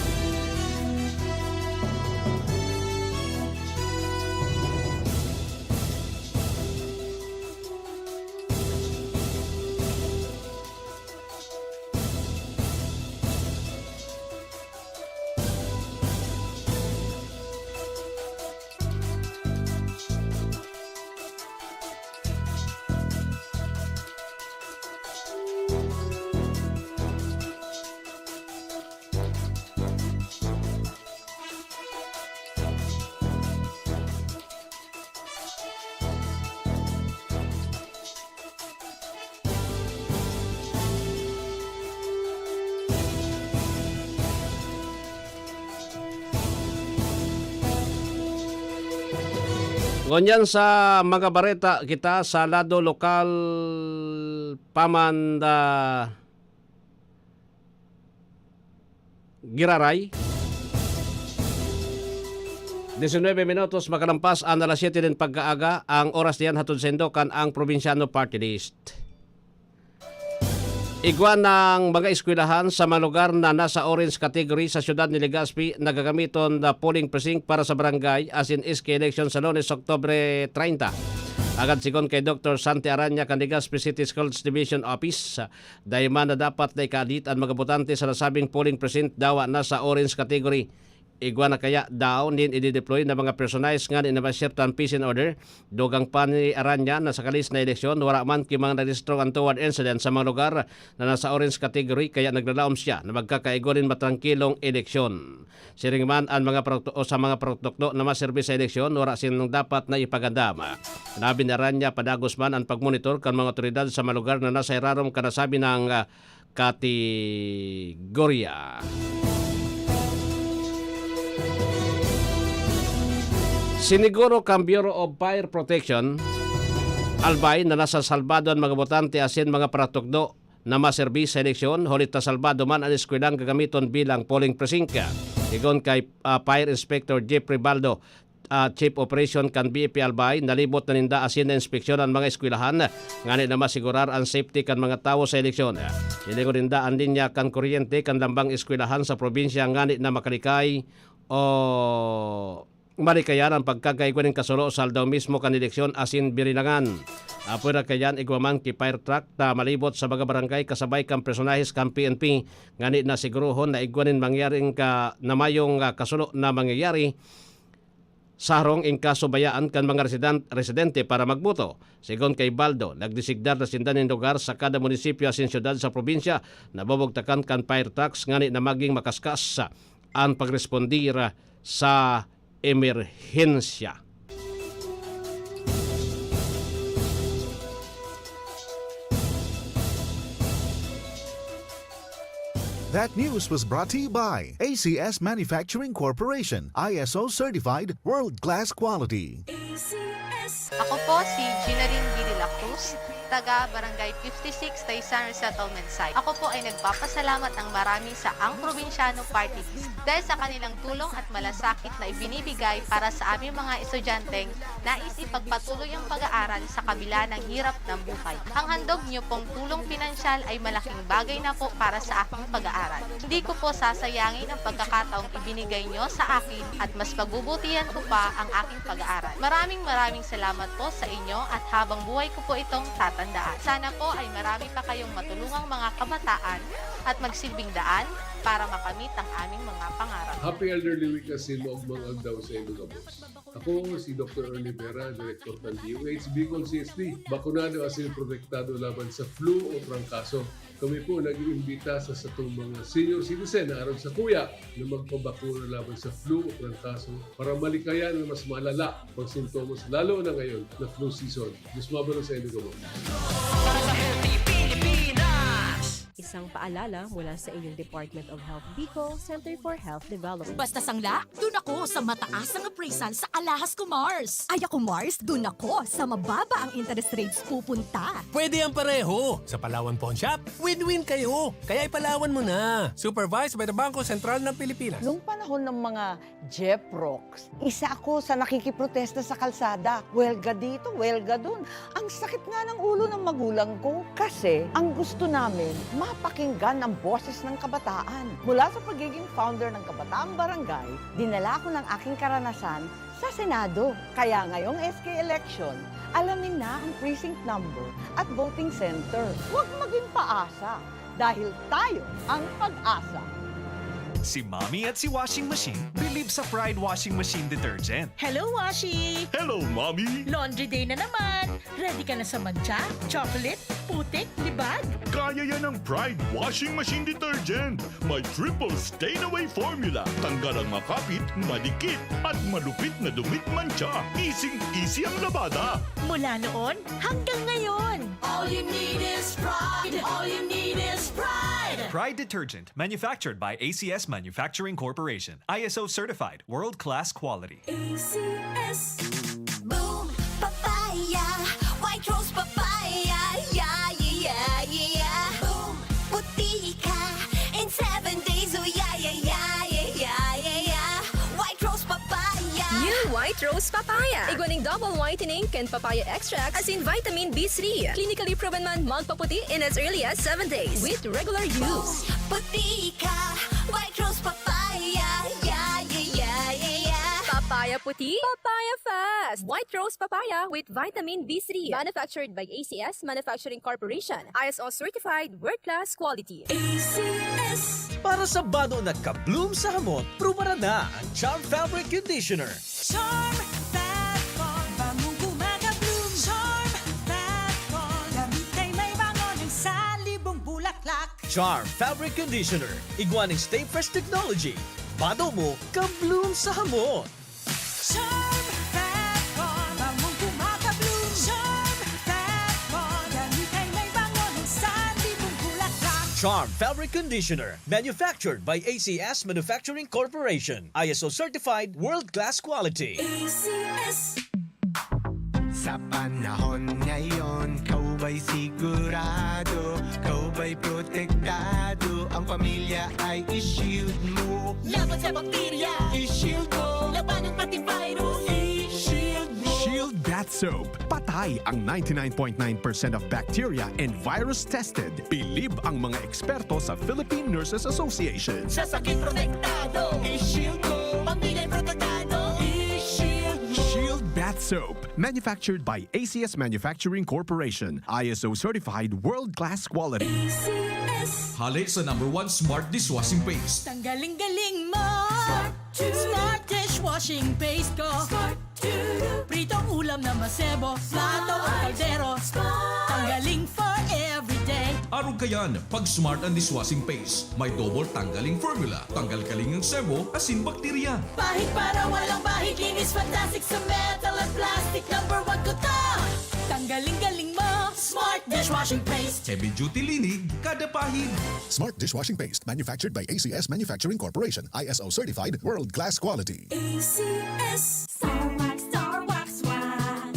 Ngunyan sa mga bareta kita sa lado lokal, Pamanda, Giraray. Diecinuebe minutos makalampas an alas siyete nin pagkaaga, ang oras diyan hatod saindo kan Ang Probinsyano Party List. Igwa ng mga eskwelahan sa mga lugar na nasa orange category sa siyudad ni Legazpi na gagamiton na polling precinct para sa barangay asin S K election sa Lunes, Oktubre treinta. Agad sigon kay Doktor Santi Araña kan Legazpi City Schools Division Office, dai man na dapat na ikaadit an mga botante sa nasabing polling precinct dawa nasa orange category. Igwa na kaya daw nin idideploy na mga personaes ngani na masyerto an peace and order? Dugang pa ni Araña na sa kalis na eleksyon, wara man ki mga narehistro untoward incident sa mga lugar na nasa orange category, kaya naglalaom siya na magkakaigo nin matrangkilong eleksyon. Siring man an mga produkto o sa mga produkto na maserbi sa eleksyon, wara sinong dapat na ipagandam. Labi ni Araña, padagos man an pagmonitor kan mga otoridad sa mga lugar na nasa irarom kan nasabi nang, ah, kategorya. Siniguro kan Bureau of Fire Protection, Albay, na nasa salbado an mga botante asin mga paratukdo na maserbi sa eleksyon, huli ta salbado man an eskwelahang gagamiton bilang polling precinct. Sigon kay, ah, Fire Inspector Jeffrey Baldo, ah, Chief Operation kan B F P Albay, nalibot na ninda asin nainspeksyon an mga eskwelahan ngani na masigurar an safety kan mga tawo sa eleksyon. Hilingon ninda an linya kan kuryente kan lambang eskwelahan sa probinsya ngani na makalikay o malikayan an pagkakaigwa nin kasulo sa aldaw mismo kan eleksyon asin birinangan. Apwera kaiyan, igwa man ki fire truck na malibot sa mga barangay kasabay kan personahes kan P N P ngani na sigurohon na igwa nin mangyaring ka, na mayong, ah, kasulo na mangyayari sa harong in kaso bayaan kan mga residan-, residente para magboto. Segun kay Baldo, nagdesignar na sinda nin lugar sa kada munisipyo asin syudad sa probinsya na bubugtakan kan fire trucks ngani na maging makaskas an pagrespondir sa emerhensya. That news was brought to you by A C S Manufacturing Corporation, I S O certified, world-class quality. Ako po si Ginaline B. de la Cruz, taga Barangay fifty-six, Taysan Resettlement Site. Ako po ay nagpapasalamat ng marami sa Ang Probinsyano Party List dahil sa kanilang tulong at malasakit na ibinibigay para sa aming mga estudyanteng nais ipagpatuloy ang pag-aaral sa kabila ng hirap ng buhay. Ang handog niyo pong tulong pinansyal ay malaking bagay na po para sa aking pag-aaral. Hindi ko po sasayangin ang pagkakataong ibinigay niyo sa akin at mas pagbubutihan ko pa ang aking pag-aaral. Maraming maraming salamat po sa inyo at habang buhay ko po itong tatandaan. Sana po ay marami pa kayong matulungang mga kabataan at magsilbing daan para makamit ang aming mga pangarap. Happy Elderly Week asin maogmang aldaw sa inyo gabos. Ako si Doktor Ernie Vera, Direktor kan D O H, Bicol C S D. Bakunado asin protektado laban sa flu o trangkaso. Kami po nag-iimbita sa satong mga senior citizen na arog sakuya na magpabakuna laban sa flu o trangkaso para malikayan na mas malala pang sintomas, lalo na ngayon na flu season. Diyos mabalos sa inyo gabos. Para sa Healthy Pilipinas! Isang paalala mula sa inyong Department of Health Bicol, Center for Health Development. Basta sangla, dun ako sa mataas ang appraisal sa Alahas ko, Mars. Ay ako, Mars, dun ako sa mababa ang interest rates pupunta. Pwede ang pareho! Sa Palawan Pawn Shop, win-win kayo! Kaya ipalawan mo na! Supervised by the Bangko Sentral ng Pilipinas. Nung panahon ng mga Jeprox, isa ako sa nakikiprotesta sa kalsada. Welga dito, welga dun. Ang sakit nga ng ulo ng magulang ko. Kasi ang gusto namin, mapakinggan ang boses ng kabataan. Mula sa pagiging founder ng Kabataang Barangay, dinala ko ng aking karanasan sa Senado. Kaya ngayong S K election, alamin na ang precinct number at voting center. Huwag maging paasa, dahil tayo ang pag-asa. Si Mommy at si Washing Machine bilib sa Pride Washing Machine Detergent. Hello, Washi! Hello, Mommy! Laundry day na naman! Ready ka na sa mantsa, chocolate, putik, libag? Kaya yan ng Pride Washing Machine Detergent. May triple stain away formula. Tanggal ang makapit, madikit, at malupit na dumit mantsa. Easing-easy ang labada. Mula noon hanggang ngayon! All you need is pride. All you need is pride. Pride Detergent, manufactured by A C S Manufacturing Corporation. I S O certified, world-class quality. A C S. Boom! Papaya! White Rose Papaya! Yeah, yeah, yeah, yeah! Boom! Puti ka in seven days! Oh, yeah, yeah, yeah, yeah, yeah, yeah, yeah! White Rose Papaya! New White Rose Papaya. Igwa ning double whitening kan papaya extract asin vitamin B three. Clinically proven man magpaputi in as early as seven days with regular use. Puti ka! White Rose Papaya! Yeah, yeah, yeah, yeah, yeah! Papaya puti, papaya fast. White Rose Papaya with vitamin B three. Manufactured by A C S Manufacturing Corporation. I S O certified, world-class quality. A C S. Para sa bado na ka-bloom sa hamot, prubaran na ang Charm Fabric Conditioner. Charm Fab Call, bangong kumaka-bloom. Charm Fab Call, damit ay may bango ng salibong bulaklak. Charm Fabric Conditioner, igwa ning Stay Fresh Technology. Bado mo, ka-bloom sa hamot. Charm Fab Call, bangong kumaka-bloom. Charm Fab Call, damit ay may bango ng salibong bulaklak. Charm Fabric Conditioner, manufactured by A C S Manufacturing Corporation. I S O certified, world-class quality. A C S. Sa panahon ngayon, ikaw ba'y sigurado? Ikaw ba'y protektado? Ang pamilya ay i-shield mo. Laban sa bakterya, i-shield mo. Labanan pati virus, i-shield mo. Shield Bath Soap. Patay ang ninety-nine point nine percent of bacteria and virus tested. Bilib ang mga eksperto sa Philippine Nurses Association. Sa sakit protektado, i-shield mo. Pamilya protektado, i-shield Soap, manufactured by A C S Manufacturing Corporation, I S O certified world-class quality. A C S. Hale sa number one smart dishwashing paste. Tanggaling-galing mo. Smart to. Smart dishwashing paste ko. Smart to. Pritong ulam na masebo, plato o kaldero. Smart. Tanggaling for everyday. Arog kayan, pag Smart ang dishwashing paste. May double tanggaling formula. Tanggal kaling ang sebo, asin bakterya. Pahid para walang bahid, linis fantastic sa metal at plastic. Number one ko to. Tanggaling-galing mo. Smart dishwashing paste. Heavy duty linig, kada pahid. Smart dishwashing paste, manufactured by A C S Manufacturing Corporation, I S O certified, world-class quality. A C S. Star Wax, Star Wax, Wax.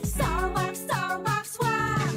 Star Wax, Star Wax, Wax.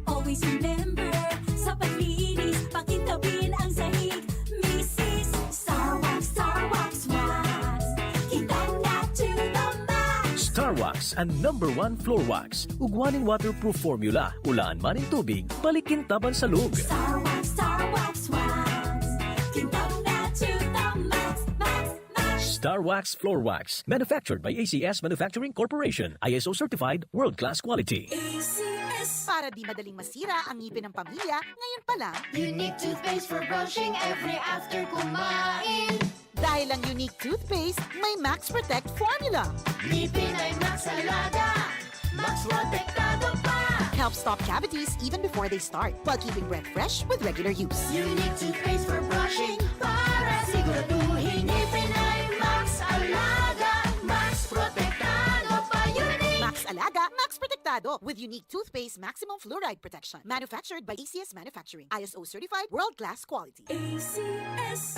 Always remember, sa paglinis, pakintabin ang sahig. Misis, Star Wax, Star Wax, Wax. Kita na to the max. Star Wax, ang number one floor wax. Ugwa nin waterproof formula, ulaan man nin tubig, balik kintaban sa lug. Star Wax, Star Wax, Wax. Kintab na to the max, max, max. Star Wax Floor Wax, manufactured by A C S Manufacturing Corporation, I S O certified, world-class quality. A C S. Para di madaling masira ang ngipin ng pamilya, ngayon pa lang. Unique toothpaste for brushing every after kumain. Dahil ang Unique Toothpaste may Max Protect Formula. Ngipin ay Max Alaga, Max Protektado pa. Helps stop cavities even before they start, while keeping breath fresh with regular use. Unique Toothpaste for brushing, para siguraduhin ngipin ay Max Alaga, Max Protektado pa. Unique. Max Alaga, Max Protektado, with Unique Toothpaste Maximum Fluoride Protection. Manufactured by A C S Manufacturing. I S O certified, world-class quality. A C S.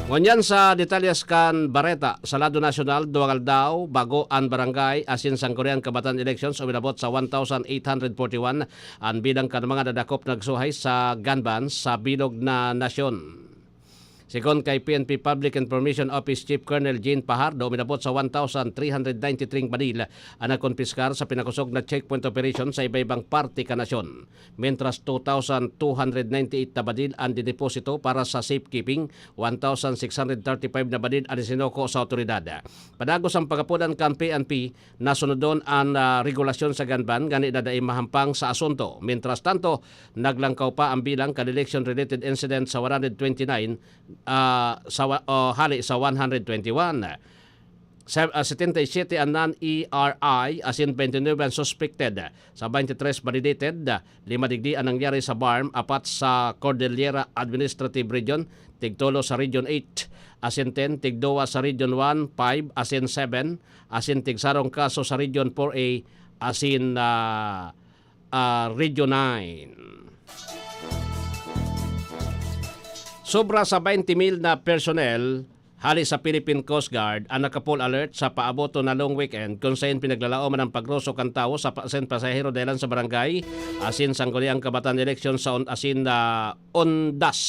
Ngunyan sa detalyes kan bareta, sa lado nasyonal, duwang aldaw bago an barangay asin sangguniang kabatan elections uminabot sa one thousand eight hundred forty-one an bilang kan mga nadakop nagsuhay sa gun ban sa bilog na nasyon. Segun kay P N P Public Information Office Chief Colonel Jean Pajardo, uminabot sa one thousand three hundred ninety-three baril an nakompiskar sa pinakosog na checkpoint operation sa iba-ibang parte kan nasyon. Mentras two thousand two hundred ninety-eight na baril an dineposito para sa safekeeping, one thousand six hundred thirty-five na baril an isinuko sa awtoridad. Padagos ang pagapodan kan P N P na sunodon an, ah, regulasyon sa gun ban, ngani na dai mahampang sa asunto. Mientras tanto, naglangkaw pa ang bilang kan election-related incident sa one hundred twenty-nine, ah, sa wa-, o, hali sa one hundred twenty-one. Sa, ah, setenta y siete an non-E R I, asin twenty-nine an suspected. Sa twenty-three validated, lima digdi an nangyari sa BARMM, apat sa Cordillera Administrative Region, tigtolo sa Region eight, asin ten, tigduwa sa Region one, five, asin seven, asin tigsarong kaso sa Region four A, asin, ah, ah, Region nine. Sobra sa twenty mil na personnel hali sa Philippine Coast Guard an naka-full alert sa paaboton na long weekend, kun saen pinaglalaoman ang pagrosok kan tawo sa pa-, asin pasahero dahelan sa barangay asin sangguniang kabatan eleksyon sa on-, asin, ah, Ondas.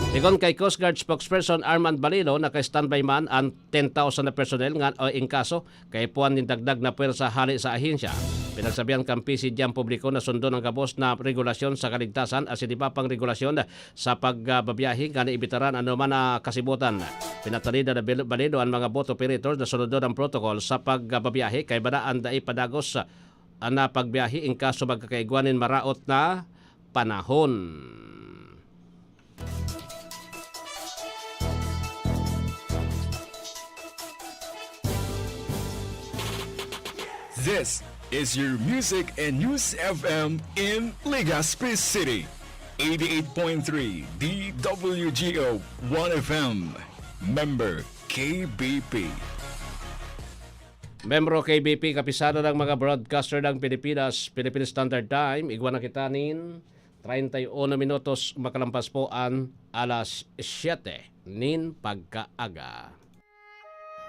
Segun kay Coast Guard spokesperson Armand Balilo, naka-standby man an ten thousand na personnel nga, o, in kaso kaipuhan nin dagdag na pwersa hale sa ahensya. Pinagsabihan kan P C G ang publiko na sundon ang gabos na regulasyon sa kaligtasan asin iba pang regulasyon sa pagbabiyahe ngani ibitaran anoman na kasibutan. Pinatalida na Bel-, Balido ang mga boat operators na sunodon ang protocol sa pagbabiyahe kaiba na an dai padagos na pagbiyahe in kaso magkakaigwa nin maraot na panahon. This is your music and news F M in Legazpi City. Eighty-eight point three D W G O One F M. Member K B P. Membro K B P, Kapisanan ng mga Broadcaster ng Pilipinas, Philippine Standard Time, igwa na kita nin Treinta y uno minutos makalampas po an alas siyete nin pagkaaga.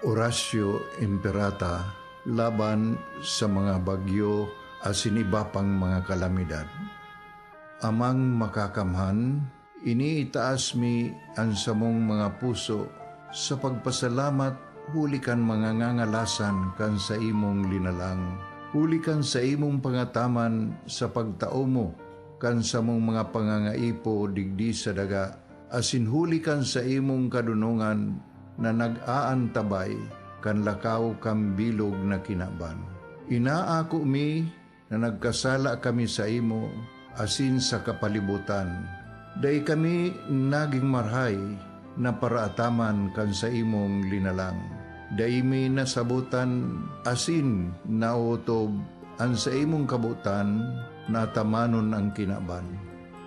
Oratio Imperata laban sa mga bagyo asin iba pang mga kalamidad. Amang Makakamhan, iniitaas mi an samong mga puso sa pagpasalamat huli kan mga ngangalasan kan saimong linalang, huli kan saimong pangataman sa pagtao mo kan samong mga pangangaipo digdi sa daga, asin huli kan saimong kadonongan na nag-aantabay kan lakaw kan bilog na kinaban. Inaako mi na nagkasala kami saimo asin sa kapalibotan. Dai kami nagin marahay na paraataman kan saimong linalang. Dai mi nasabotan asin naotob an saimong kabotan na atamanon an kinaban.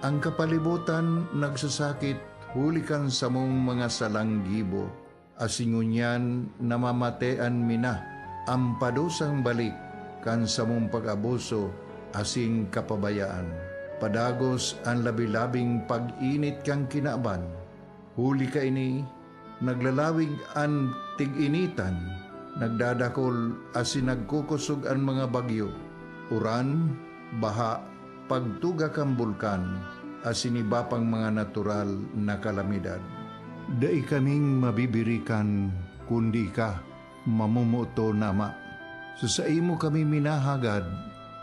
An kapalibotan nagsasakit huli kan samong mga salang gibo, asin ngunyan namamatean mi na an padusang balik kan samong pag-abuso asin kapabayaan. Padagos an labi-labing pag-init kan kinaban. Huli kaini, naglalawig an tig-initan, nagdadakol asin nagkukosog an mga bagyo, uran, baha, pagtuga kan bulkan, asin iba pang mga natural na kalamidad. Dai kaming mabibirikan kundi ika, mamomoton na Ama. Sa saimo kami minahagad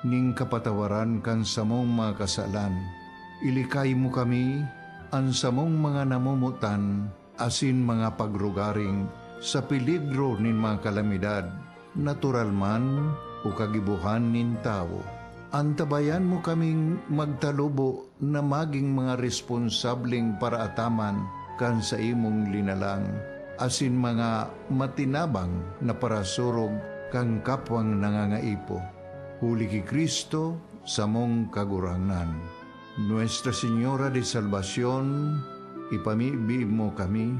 nin kapatawaran kan samong mga kasalan. Ilikay mo kami, an samong mga namomotan, asin mga pagrugaring sa peligro nin mga kalamidad, natural man o kagibohan nin tawo. Antabayan mo kaming magtalubo na magin mga responsableng paraataman kan saimong linalang, asin mga matinabang na parasurog kan kapwang nangangaipo. Huli ki Cristo, samong Kagurangnan. Nuestra Señora de Salvacion, ipamibi mo kami.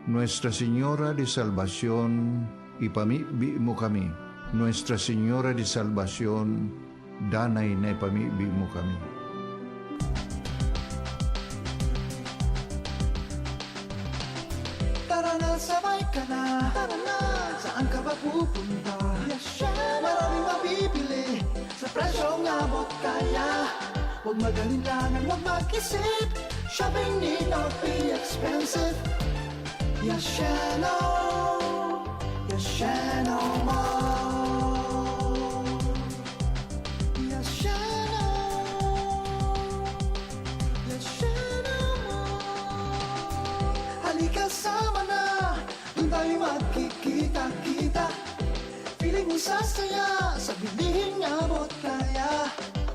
Nuestra Señora de Salvacion, ipamibi mo kami. Nuestra Señora de Salvacion, danay na ipamibi mo kami. Tara na, sabay ka na. Tara na. Saan ka ba pupunta? Yes, siya. Maraming mabibili sa presyong abot kaya. Huwag mag-alinlangan, huwag mag-isip. Shopping need not be expensive. Yasheno, Yasheno Mall. Yasheno, Yasheno Mall. Halika, sama na, dun tayo magkikita-kita. Feeling mo sasaya sa bilihin abot kaya.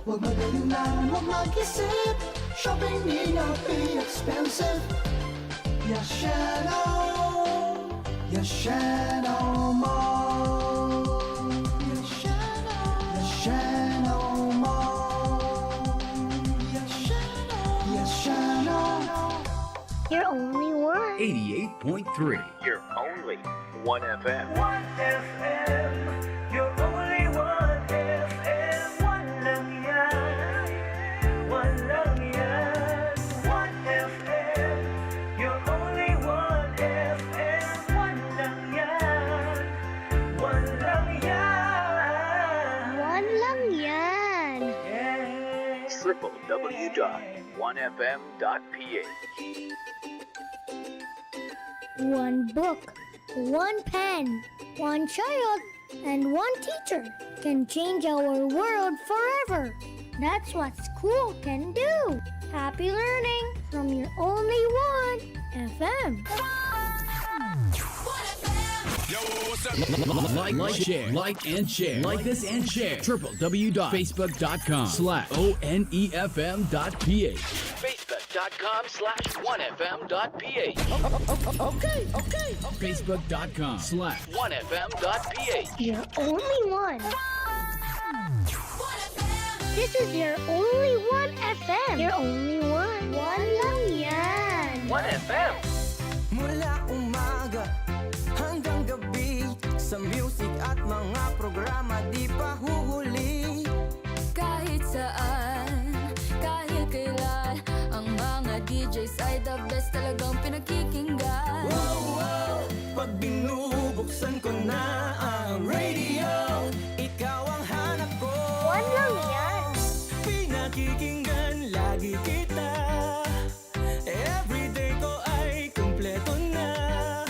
Huwag mag-alinlangan, huwag mag-isip. Shopping need not be expensive. Yasheno, Yasheno Mall. Yasheno, Yasheno Mall. Yasheno, Yasheno. You're only one. Eighty-eight point three. You're only one F M. One F M, you're only one F M. One lang yan, one lang yan. One F M, you're only one F M. One lang yan, one lang yan. One lang yan. Yeah. Triple W dot one F M dot P H. One book, one pen, one child, and one teacher can change our world forever. That's what school can do. Happy learning from your only one F M. Yo, what's up? Like, like, share, like and share, like this and share. Triple W dot facebook dot com slash O N E F M dot P H. Facebook dot com slash one F M dot P H. Okay, okay, okay. Facebook dot com slash one F M dot P H. You're only one. This is your only one F M. You're only one. One lang yan. One F M. Mula umaga hanggang gabi, sa music at mga programa di pa huhuli. Kahit saan, kahit kailan. Pag binubuksan ko na ang radio, ikaw ang hanap ko. One lang yan. Pinakikinggan lagi kita. Everyday ko ay kumpleto na.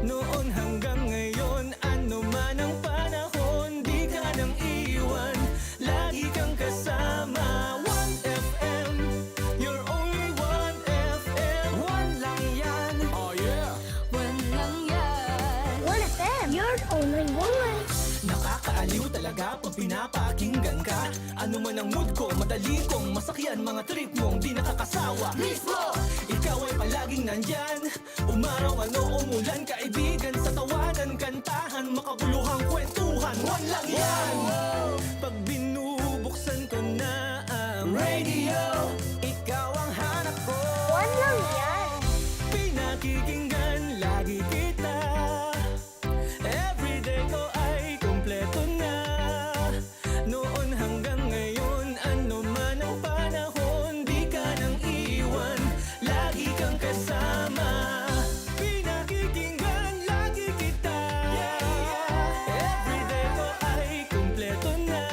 Noon hanggang ngayon, ano man ang panahon, di ka nang iwan. Lagi kang kasama, One F M. You're only One F M. One lang yan. Oh yeah. One lang yan. One F M. You're only one. Nakakaaliw talaga pag pinapakinggan ka. Ano man ang mood ko, madali kong masakyan. Mga trip mong di nakakasawa. Mismo! Ikaw ay palaging nandyan. Umaraw man o umulan, kaibigan sa tawanan, kantahan, makabuluhang kwentuhan. One lang yan. Pag binubuksan ko na ang radio, ikaw ang hanap ko. One lang yan. Pinakikinggan lagi kita. Everyday ko ay kumpleto na. Noon hanggang ngayon, ano man ang panahon, di ka nang iwan. Lagi kang kasama. Pinakikinggan lagi kita. Yeah, yeah. Everyday ko ay kumpleto na.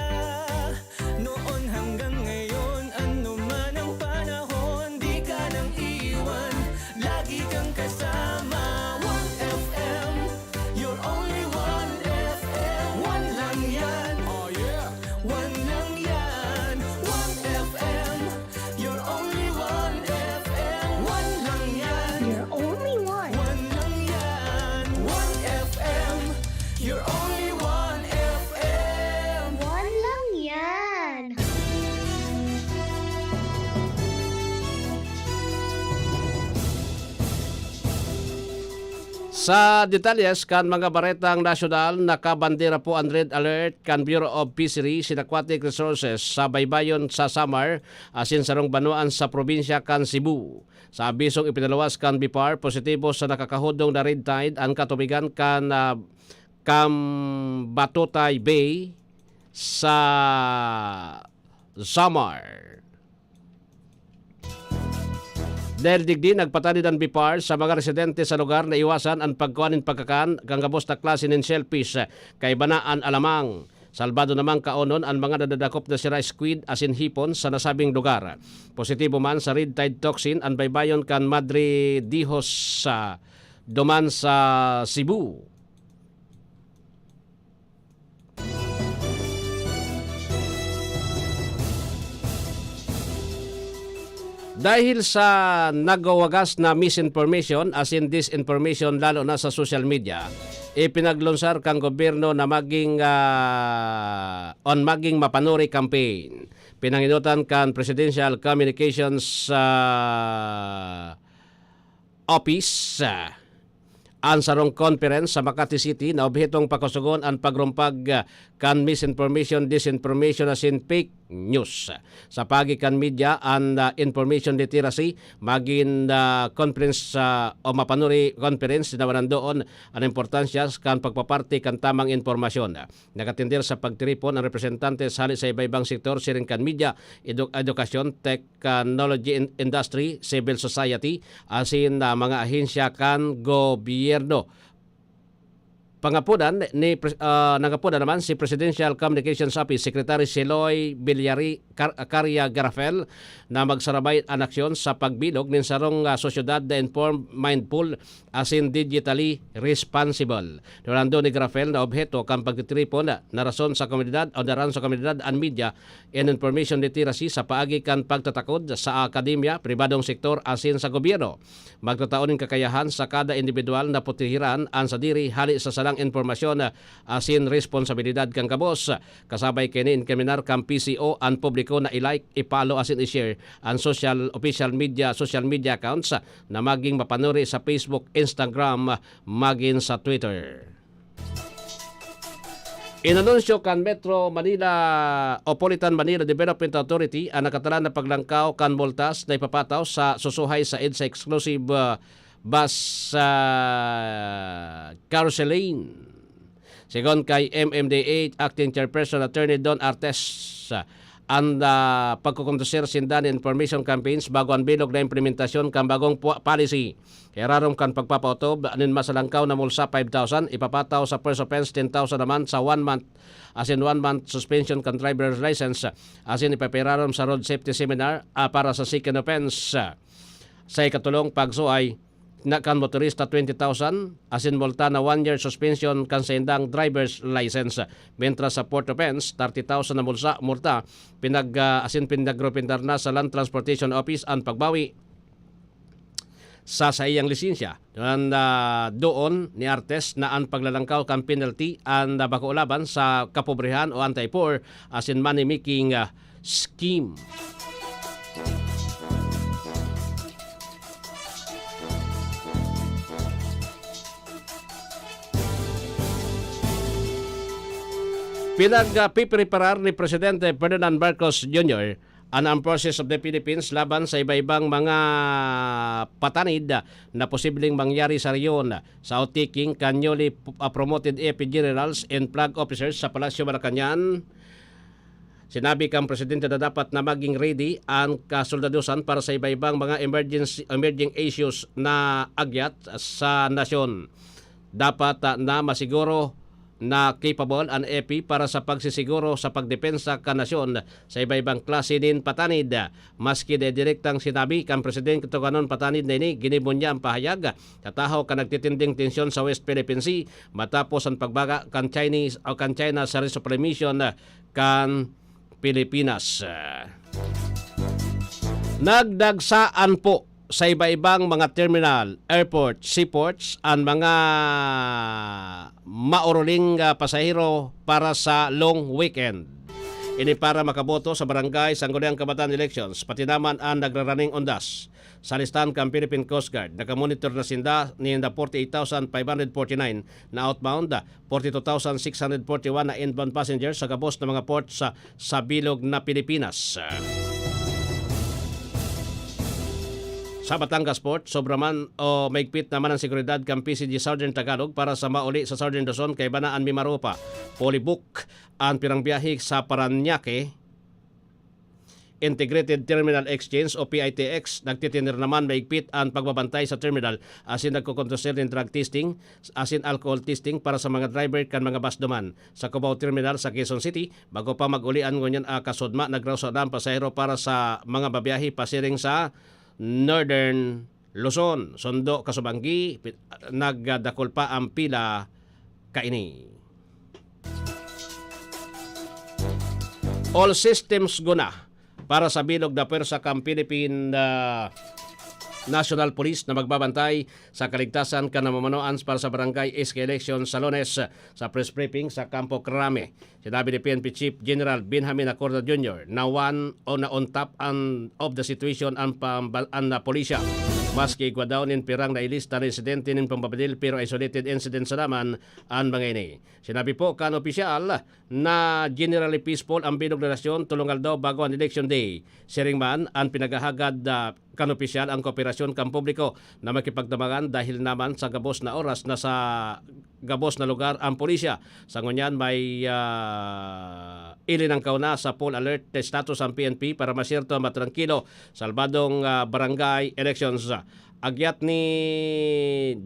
Noon hanggang ngayon, ano man ang panahon, di ka nang iwan. Lagi kang kasama. One F M, you're only One F M. One lang yan. Oh yeah. One lang yan. One F M, you're only One F M. One lang yan. You're only one. One lang yan. One F M, you're only One F M. One lang yan. Sa detalles kan mga baretang nasyonal, nakabandera po an Red Alert kan Bureau of Fisheries and Aquatic Resources sa baybayon sa Samar asin sarong banwaan sa probinsya kan Cebu. Sa abisong ipinaluwas kan BFAR, positibo sa nakakahudong na red tide an katubigan kan, ah, Cambatotay Bay sa Samar. Dahil digdi, nagpatanid an BFAR sa mga residente sa lugar na iwasan an pagkua nin pagkakan kan gabos na klase nin shellfish, kaiba na an alamang. Salbado namang kaonon an mga nadadakop na sira squid asin hipon sa nasabing lugar. Positibo man sa red tide toxin an baybayon kan Madre de Dios, ah, duman sa Cebu. Dahil sa nagwawagas na misinformation asin disinformation, lalo na sa social media, ipinaglunsar kan gobyerno na maging, ah, on maging mapanuri campaign. Pinanginutan kan Presidential Communications, ah, Office, ah, an sarong conference sa Makati City na obhetong pakosogon an pagrumpag, ah, kan misinformation, disinformation asin fake news. Sa paagi kan media, an, ah, information literacy, magin, ah, conference, ah, o mapanuri conference na warandoon an importansya kan pagpaparte kan tamang impormasyon. Nakatindir sa pagtiripon an representante sa hali sa iba-ibang sektor siring kan media, edu-, edukasyon, technology in-, industry, civil society, asin, ah, mga ahensya kan gobyerno. Pangapodan ni Pres-, ah, nangapodan naman si Presidential Communications Office Secretary Siloy Villari-, Car-, Caria Garafel na magsarabay an aksyon sa pagbilog nin sarong, ah, sosyedad na informed, mindful, asin digitally responsible. Orando ni Garafel na obheto kan pagtitiripon na rason sa komunidad o na rason sa komunidad an media and information literacy sa paagi kan pagtatakod sa akademya, pribadong sektor asin sa gobyerno. Magtatao nin kakayahan sa kada indibidwal na protehiran an sadiri hali sa salang impormasyon asin responsabilidad kan gabos. Kasabay kaini, inkaminar kan P C O an publiko na i-like, i-follow asin i-share an social, official media, social media accounts na magin mapanuri sa Facebook, Instagram, magin sa Twitter. Inanunsyo kan Metro Manila Metropolitan Manila Development Authority an nakatalang na paglangkaw kan multas na ipapataw sa susuhay sa EDSA exclusive, ah, bus, ah, carousel lane. Segun kay M M D A Acting Chairperson Attorney Don Artes, ah, an, ah, pagkukondusir sinda nin information campaigns bago an bilog na implementasyon kan bagong pu-, policy. Kaya rarom kan pagpapautob nin masalangkaw na mulsa five thousand, ipapataw sa first offense ten thousand naman sa one month, as in one month suspension kan driver's license, as in ipapirarom sa road safety seminar, ah, para sa second offense. Sa ikatulong pagsuay na kan motorista, twenty thousand, asin multa na one year suspension kan saindang driver's license. Mentras sa fourth offense, thirty thousand na mulsa, multa, pinag, ah, asin pinagrekomendar na sa Land Transportation Office an pagbawi sa saiyang lisensya. Duman, ah, doon ni Artes na an paglalangkaw kan penalty an, ah, bako laban sa kapobrehan o anti-poor asin money-making, ah, scheme. Pinagpipreparar ni Presidente Ferdinand Marcos Junior an Armed Forces of the Philippines laban sa iba-ibang mga patanid na posibleng mangyari sa rehiyon sa outtaking kan newly, ah, promoted A F P generals and flag officers sa Palasyo Malacañang. Sinabi kan presidente na dapat na maging ready an kasoldadusan para sa iba-ibang mga emergency, emerging issues na agyat sa nasyon. Dapat, ah, na masiguro na capable an A F P para sa pagsisiguro sa pagdepensa kan nasyon sa iba-ibang klase nin patanid. Maski di direktang sinabi kan presidente kun anon patanid na ini, ginibo niya an pahayag sa tahaw kan nagtitinding tensyon sa West Philippine Sea matapos an pagbaga kan Chinese o kan China sa resupply mission kan Pilipinas. Nagdagsaan po sa iba-ibang mga terminal, airport, seaports an mga mauruling, ah, pasahero para sa long weekend. Ini para makaboto sa barangay, sangguniang kabataan elections, pati naman an nagraraning undas. Sa listahan kan Philippine Coast Guard, nakamonitor na sinda ninda forty-eight thousand five hundred forty-nine na outbound, forty-two thousand six hundred forty-one na inbound passengers sa gabos na mga port sa, sa bilog na Pilipinas. Sa Batangas Port, sobra man o maigpit naman ang seguridad kan P C G Southern Tagalog para sa mauli sa Southern Luzon, kaiba na an Mimaropa. Fully book an pirang biyahe sa Parañaque Integrated Terminal Exchange o P I T X. Nagtitinding naman maigpit an pagbabantay sa terminal asin nagkokonduksir nin drug testing asin alcohol testing para sa mga driver kan mga bus duman sa Cubao Terminal sa Quezon City. Bago pa mag-ulian ngunyan, ah, kasudma, nagrausa na an pasahero para sa mga babiyahe pasiring sa Northern Luzon. Sundo, kasubanggi, pi-, nagdakul pa ang pila kaini. All systems go na para sa bilog na pwersa kan Philippine, ah, National Police na magbabantay sa kaligtasan kan namamanuan para sa barangay S K election sa Lunes. Sa press briefing sa Campo Crame, sinabi ni P N P Chief General Benjamin Acorda Junior na one o na on top an, of the situation an pambal-an na pulisya. Maski igwa daw nin pirang nailista na insidente nin pambabadil, pero isolated incidents naman an mga ini. Sinabi po kan opisyal na generally peaceful ang bilog na nasyon tolong aldaw bago an election day. Siring man, an pinaghahagad, ah, kan opisyal ang kooperasyon kan publiko na makipagtabangan dahil naman sa gabos na oras na sa gabos na lugar ang pulisya. Sa ngunyan, may, ah, ilinangkaw na sa full alert status ang P N P para masyerto matrangkilo, salbadong, ah, barangay elections. Agyat ni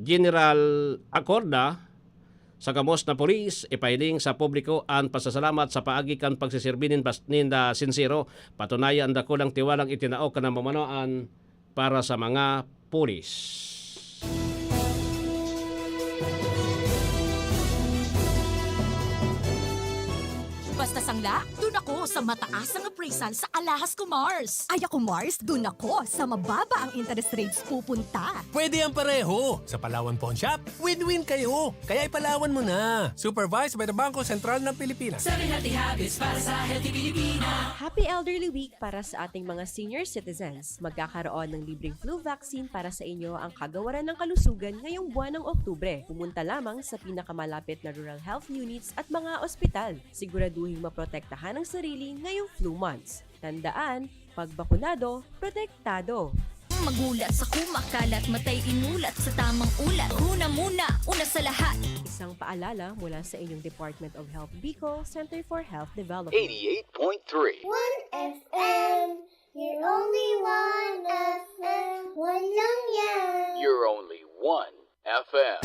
General Acorda, sa gabos na pulis, ipahiling sa publiko an pasasalamat sa paagi kan pagsisirbi nin bas-, ninda sinsero. Patunay an dakulang tiwalang itinao kan namamanuan para sa mga pulis. Basta sangla, dun ako sa mataas ang appraisal sa Alahas ko, Mars. Ay ako, Mars, dun ako sa mababa ang interest rates pupunta. Pwede ang pareho. Sa Palawan Pawn Shop, win-win kayo. Kaya ipalawan mo na. Supervised by the Bangko Sentral ng Pilipinas. Seven healthy habits para sa healthy Pilipina. Happy Elderly Week para sa ating mga senior citizens. Magkakaroon ng libreng flu vaccine para sa inyo ang Kagawaran ng Kalusugan ngayong buwan ng Oktubre. Pumunta lamang sa pinakamalapit na rural health units at mga ospital. Siguraduhing maprotektahan ang sarili ngayong flu months. Tandaan, pag bakunado, protektado. Magulat sa kumakalat, matay inulat sa tamang ulat. Huna muna, una sa lahat. Isang paalala mula sa inyong Department of Health Bicol, Center for Health Development. Eighty-eight point three. One F M, your only one F M. One lang yan. Your only one F M.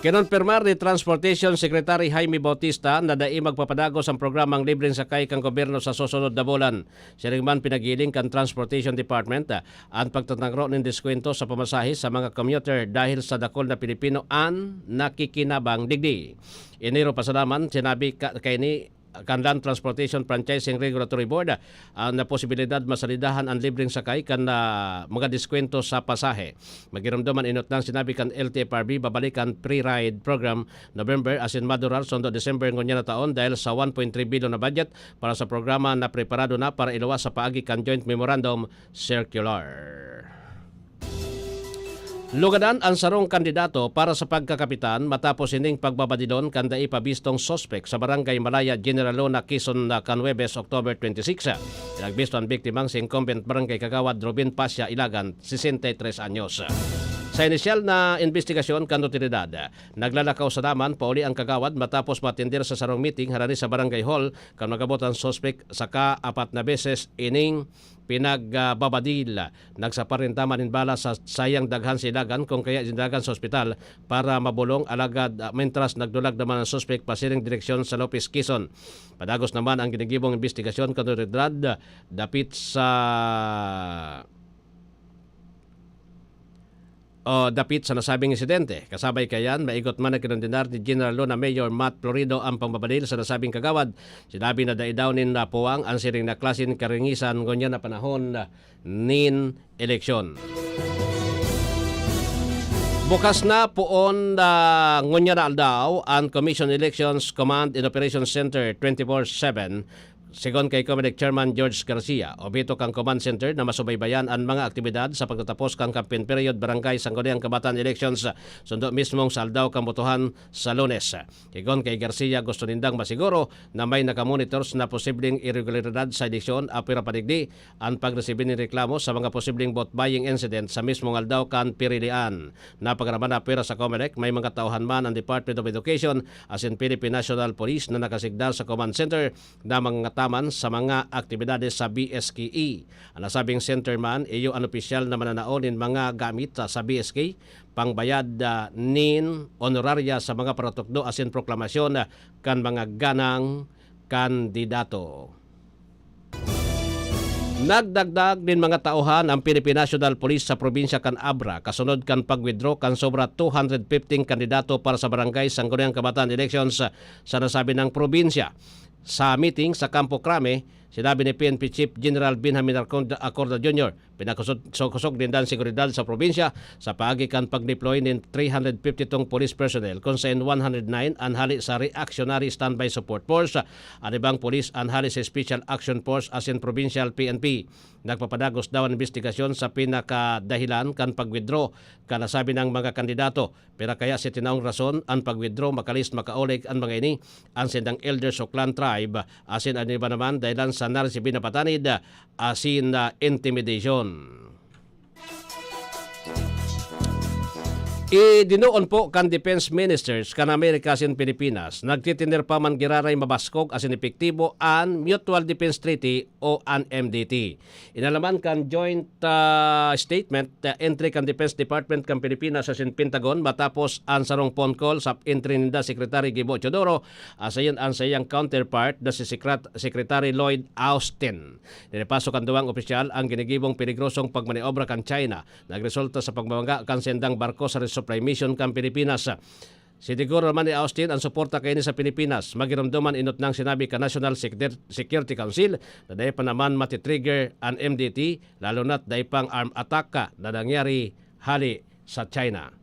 Kinompirmar ni Transportation Secretary Jaime Bautista na dai magpapadagos ang programang libreng sakay kan gobyerno sa susunod na bulan. Siring man, pinagiling kan Transportation Department, ah, an pagtatangro nin diskwento sa pamasahe sa mga commuter dahil sa dakul na Pilipino an nakikinabang digdi. Enero pa sana man, sinabi ka, kaini kan Land Transportation Franchising Regulatory Board, ah, na posibilidad masalidahan an libreng sakay kan, ah, mga diskwento sa pasahe. Magiromdom an inot nang sinabi kan L T F R B, babalik an free ride program November asin madurar sundo December ngunyan na taon dahil sa one point three bilyon na budget para sa programa na preparado na para iluwas sa paagi kan Joint Memorandum Circular. Lugadan an sarong kandidato para sa pagkakapitan matapos ining pagbabadilon kan dai pa bistong suspek sa Barangay Malaya, General Luna, Quezon, na kan Huwebes, October twenty-six. Pinagbisto an biktimang si incumbent barangay kagawad Robin Pasha Ilagan, sesenta y tres anyos. Sa inisyal na imbestigasyon kan otoridad, naglalakaw sana man pauli ang kagawad matapos matender sa sarong meeting harani sa barangay hall kan mag-abot an suspek saka apat na beses ining pinagbabadil. Nagsapar ninda man nin bala sa saiyang daghan si Ilagan, kun kaya dinalagan sa ospital para mabolong, alagad, ah, mintras nagdulag naman ang suspek pasiring direksyon sa Lopez, Quezon. Padagos naman ang ginigibong imbestigasyon kan otoridad dapit sa o dapit sa nasabing insidente. Kasabay kaiyan, maigot man na kinondenar ni General Luna Mayor Matt Florido ang pambabadil sa nasabing kagawad. Sinabi na dai daw nin napuwang an siring na klaseng karingisan ngunyan na panahon nin eleksyon. Bukas na poon na ngunyan na aldaw an Commission Elections Command and Operations Center twenty-four seven. Sigon kay Comelec Chairman George Garcia, obheto kan Command Center na masubaybayan an mga aktibidad sa pagtatapos kan campaign period barangay Sangguniang Kabataan Elections, sundo mismong sa aldaw kan botohan sa Lunes. Sigon kay Garcia, gusto nindang masiguro na may nakamonitors na posibleng iregularidad sa eleksyon, apwera pa digdi an pagresibi nin reklamo sa mga posibleng vote buying incident sa mismong aldaw kan pirilian. Napagaraman na apwera sa Comelec, may mga tauhan man ang Department of Education asin Philippine National Police na nakasignal sa Command Center na mangangataman sa mga aktibidades sa B S K E. An nasabing center man, iyo an opisyal na mananao nin mga gamit sa, sa B S K, pangbayad, ah, nin honorarya sa mga paratukdo asin proklamasyon, ah, kan mga ganang kandidato. Nagdagdag nin mga tauhan ang Philippine National Police sa probinsya kan Abra, kasunod kan pag-withdraw kan sobra two hundred fifteen kandidato para sa Barangay Sangguniang Kabataan Elections sa nasabi nang probinsya. Sa meeting sa Campo Crame, sinabi ni P N P Chief General Benjamin Arconda, Acorda Junior, pinakosog-kosog ninda an seguridad sa probinsya sa paagi kan pag-deploy nin three hundred fifty-two police personnel, kun sain one hundred nine an hale sa Reactionary Standby Support Force, an ibang pulis an hale sa Special Action Force asin Provincial P N P. Nagpapadagos daw an imbestigasyon sa pinakadahilan kan pag-withdraw kan nasabi nang mga kandidato. Pira kaya sa tinaong rason an pag-withdraw, makalis makaoleg an mga ini, an sindang elders o clan tribe, asin an iba naman dahilan sa naresibi na patanid, asin na intimidation. Idinoon po kan Defense Ministers kan Amerika asin Pilipinas, nagtitiner pa man giraray mabaskog asin epektibo an Mutual Defense Treaty o an M D T. Inalaman kan joint, ah, statement, ah, entry kan Defense Department kan Pilipinas asin Pentagon matapos an sarong phone call sa entry ninda Secretary Gibo Teodoro, asin an saiyang counterpart na si Secret-, Secretary Lloyd Austin. Dinipaso kan duwang opisyal ang ginigibong peligrosong pagmaniobra kan China, nagresulta sa pagmamaga kan sendang barko sa resupply mission kan Pilipinas. Siniguro naman ni Austin an suporta kaini sa Pilipinas. Magiromdom an inot nang sinabi kan National Secur-, Security Council na dai pa naman matitrigger an M D T, lalo na't dai pang arm attack ka na nangyari hale sa China.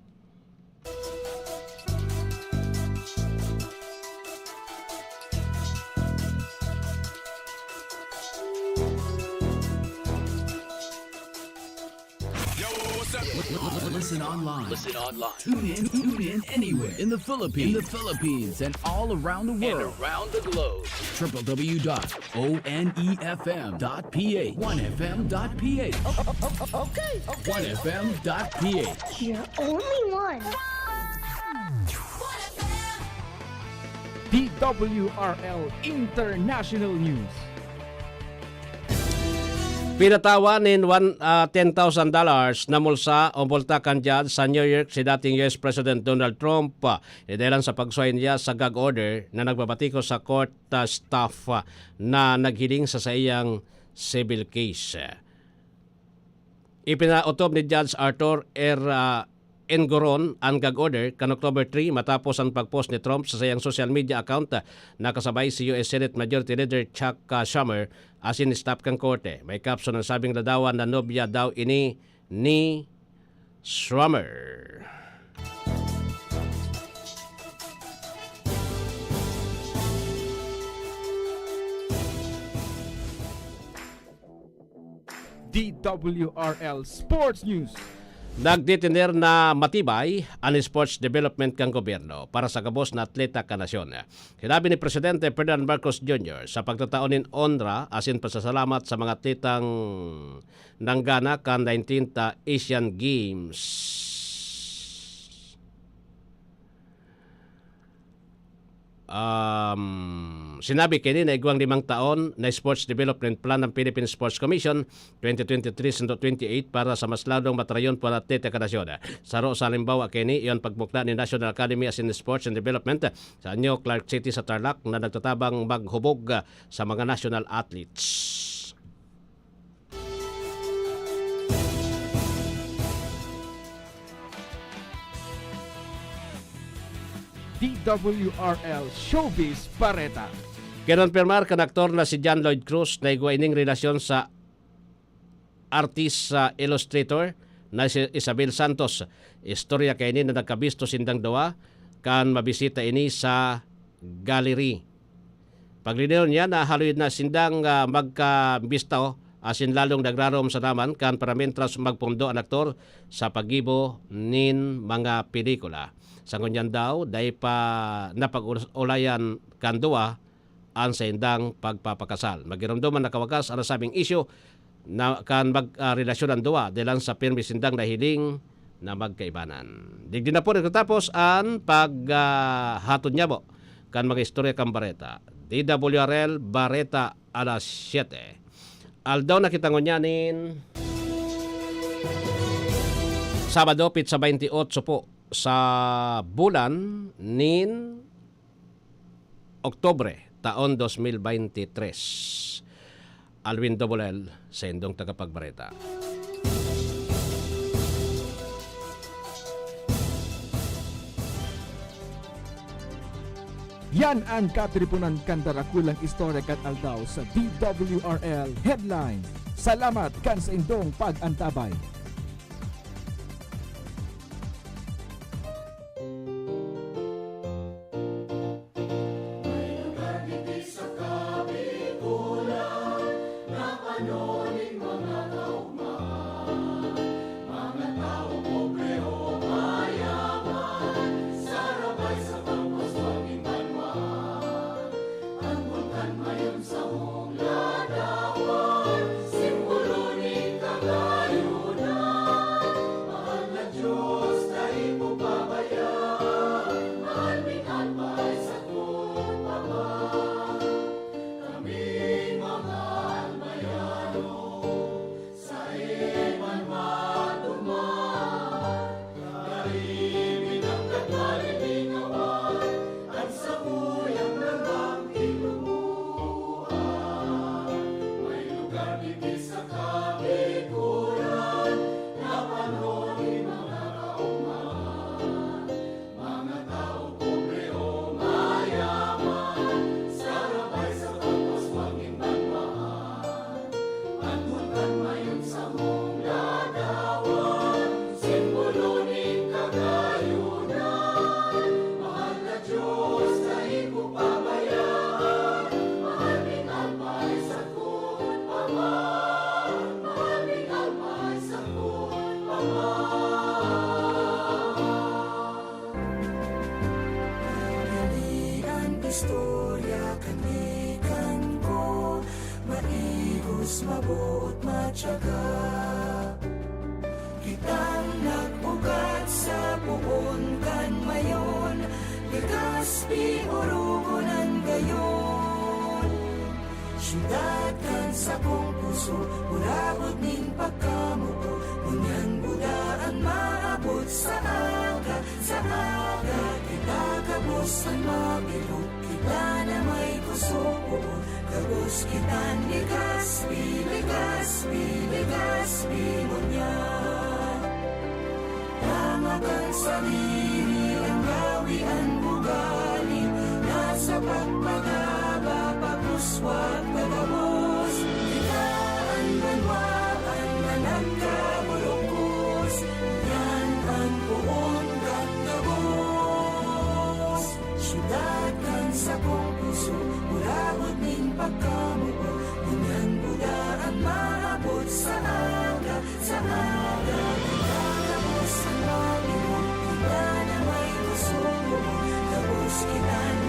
Listen online. Listen online. Tune in, tune in anywhere in the Philippines, in the Philippines and all around the world. Around the globe. Triple W dot onefm dot ph. Onefm dot ph. Okay, okay. Onefm dot ph. You're only one. D W R L International News. Pinatawan nin one, ah, ten thousand dollars na mulsa o multa kan judge sa New York si dating U S President Donald Trump, ah, dahilan sa pagsuhay niya sa gag order na nagpapatikos sa court, ah, staff, ah, na naghiling sa saiyang civil case. Ipinaotob ni Judge Arthur R, ah, Engoron an gag order kan October three matapos an pag-post ni Trump sa saiyang social media account, ah, na kasabay si U S Senate Majority Leader Chuck, ah, Schumer asin staff kan korte. May caption an sabing ladawan na nobya daw ini ni Schumer. D W R L Sports News. Nagtitiner na matibay an sports development kan gobyerno para sa gabos na atleta kan nasyon. Sinabi ni Presidente Ferdinand Marcos Junior sa pagtatao nin onra asin pasasalamat sa mga atletang nanggana kan nineteenth Asian Games. Um, sinabi kaini na igwang limang taon na Sports Development Plan ng Philippine Sports Commission twenty twenty-three hanggang twenty-eight para sa mas lalong matrayon po ang atleta kan nasyon. Saro sa halimbawa kaini, iyon pagmukna ni National Academy asin Sports and Development sa Anyo, Clark City sa Tarlac na nagtatabang maghubog, ah, sa mga national athletes. D W R L Showbiz Bareta. Kinonpirmar kan aktor na si John Lloyd Cruz na igwa ining relasyon sa artist sa illustrator na si Isabel Santos. Istorya kaini na nagkabisto sindang duwa kan mabisita ini sa gallery. Paglinihon niya, nahaloy na sindang, ah, magkabisto asin lalong nagrarom sa naman kan paramientras magpundo an aktor sa paggibo nin mga pelikula. Sa ngunyan daw, dai pa napag-ulayan kan duwa an saindang pagpapakasal. Magiromdom man nakawagas an nasabing isyu na kan mag, ah, relasyon an duwa, dahelan sa pirmi sindang nahiling na magkaibanan. Digdi na po nagtatapos an pag, ah, hatod nyabo kan mga istorya kan bareta. D W R L Bareta alas siyete. Aldaw na kita ngunyan nin Sabado, pitsa baynti otso po sa bulan nin Oktubre, taon dos mil baynti tres. Alwin Dobol L, saindong tagapagbareta. Yan an katiriponan kan darakulang istorya kan aldaw sa D W R L Headline. Salamat kan saindong pag-antabay. May lugar digdi sa Kabikulan na pano nin mga kaugmahan, mga tawo pobre o mayaman, sarabay sa pagpaswag nin banwaan. An bulkan mayon samong ladawan, simbolo nin kagayunan. tiyaga. Kitang nag-ugat sa poon kan Mayon, Legazpi, Orogon an gayon. Syudad kan sakong puso, burabod nin pagkamuko, ngunyan buda an maabot sa aga, sa aga kita gabos an mabilog, kita na may kusog, gabos kita ni Legazpi, Legazpi, Legazpi, ngunyan. Tama kan sadiri an gawi, an ugali, nasa pagpagaba, pagkuswag, pagabos. Kita an banwa, an managkaburukos, yan an poon kan gabos. Syudad kan sakong puso, burabod nin pagkamuko, ngunyan buda an maabot sa aga, sa aga, kita gabos an mabilog, kita na may kusog, gabos kita ni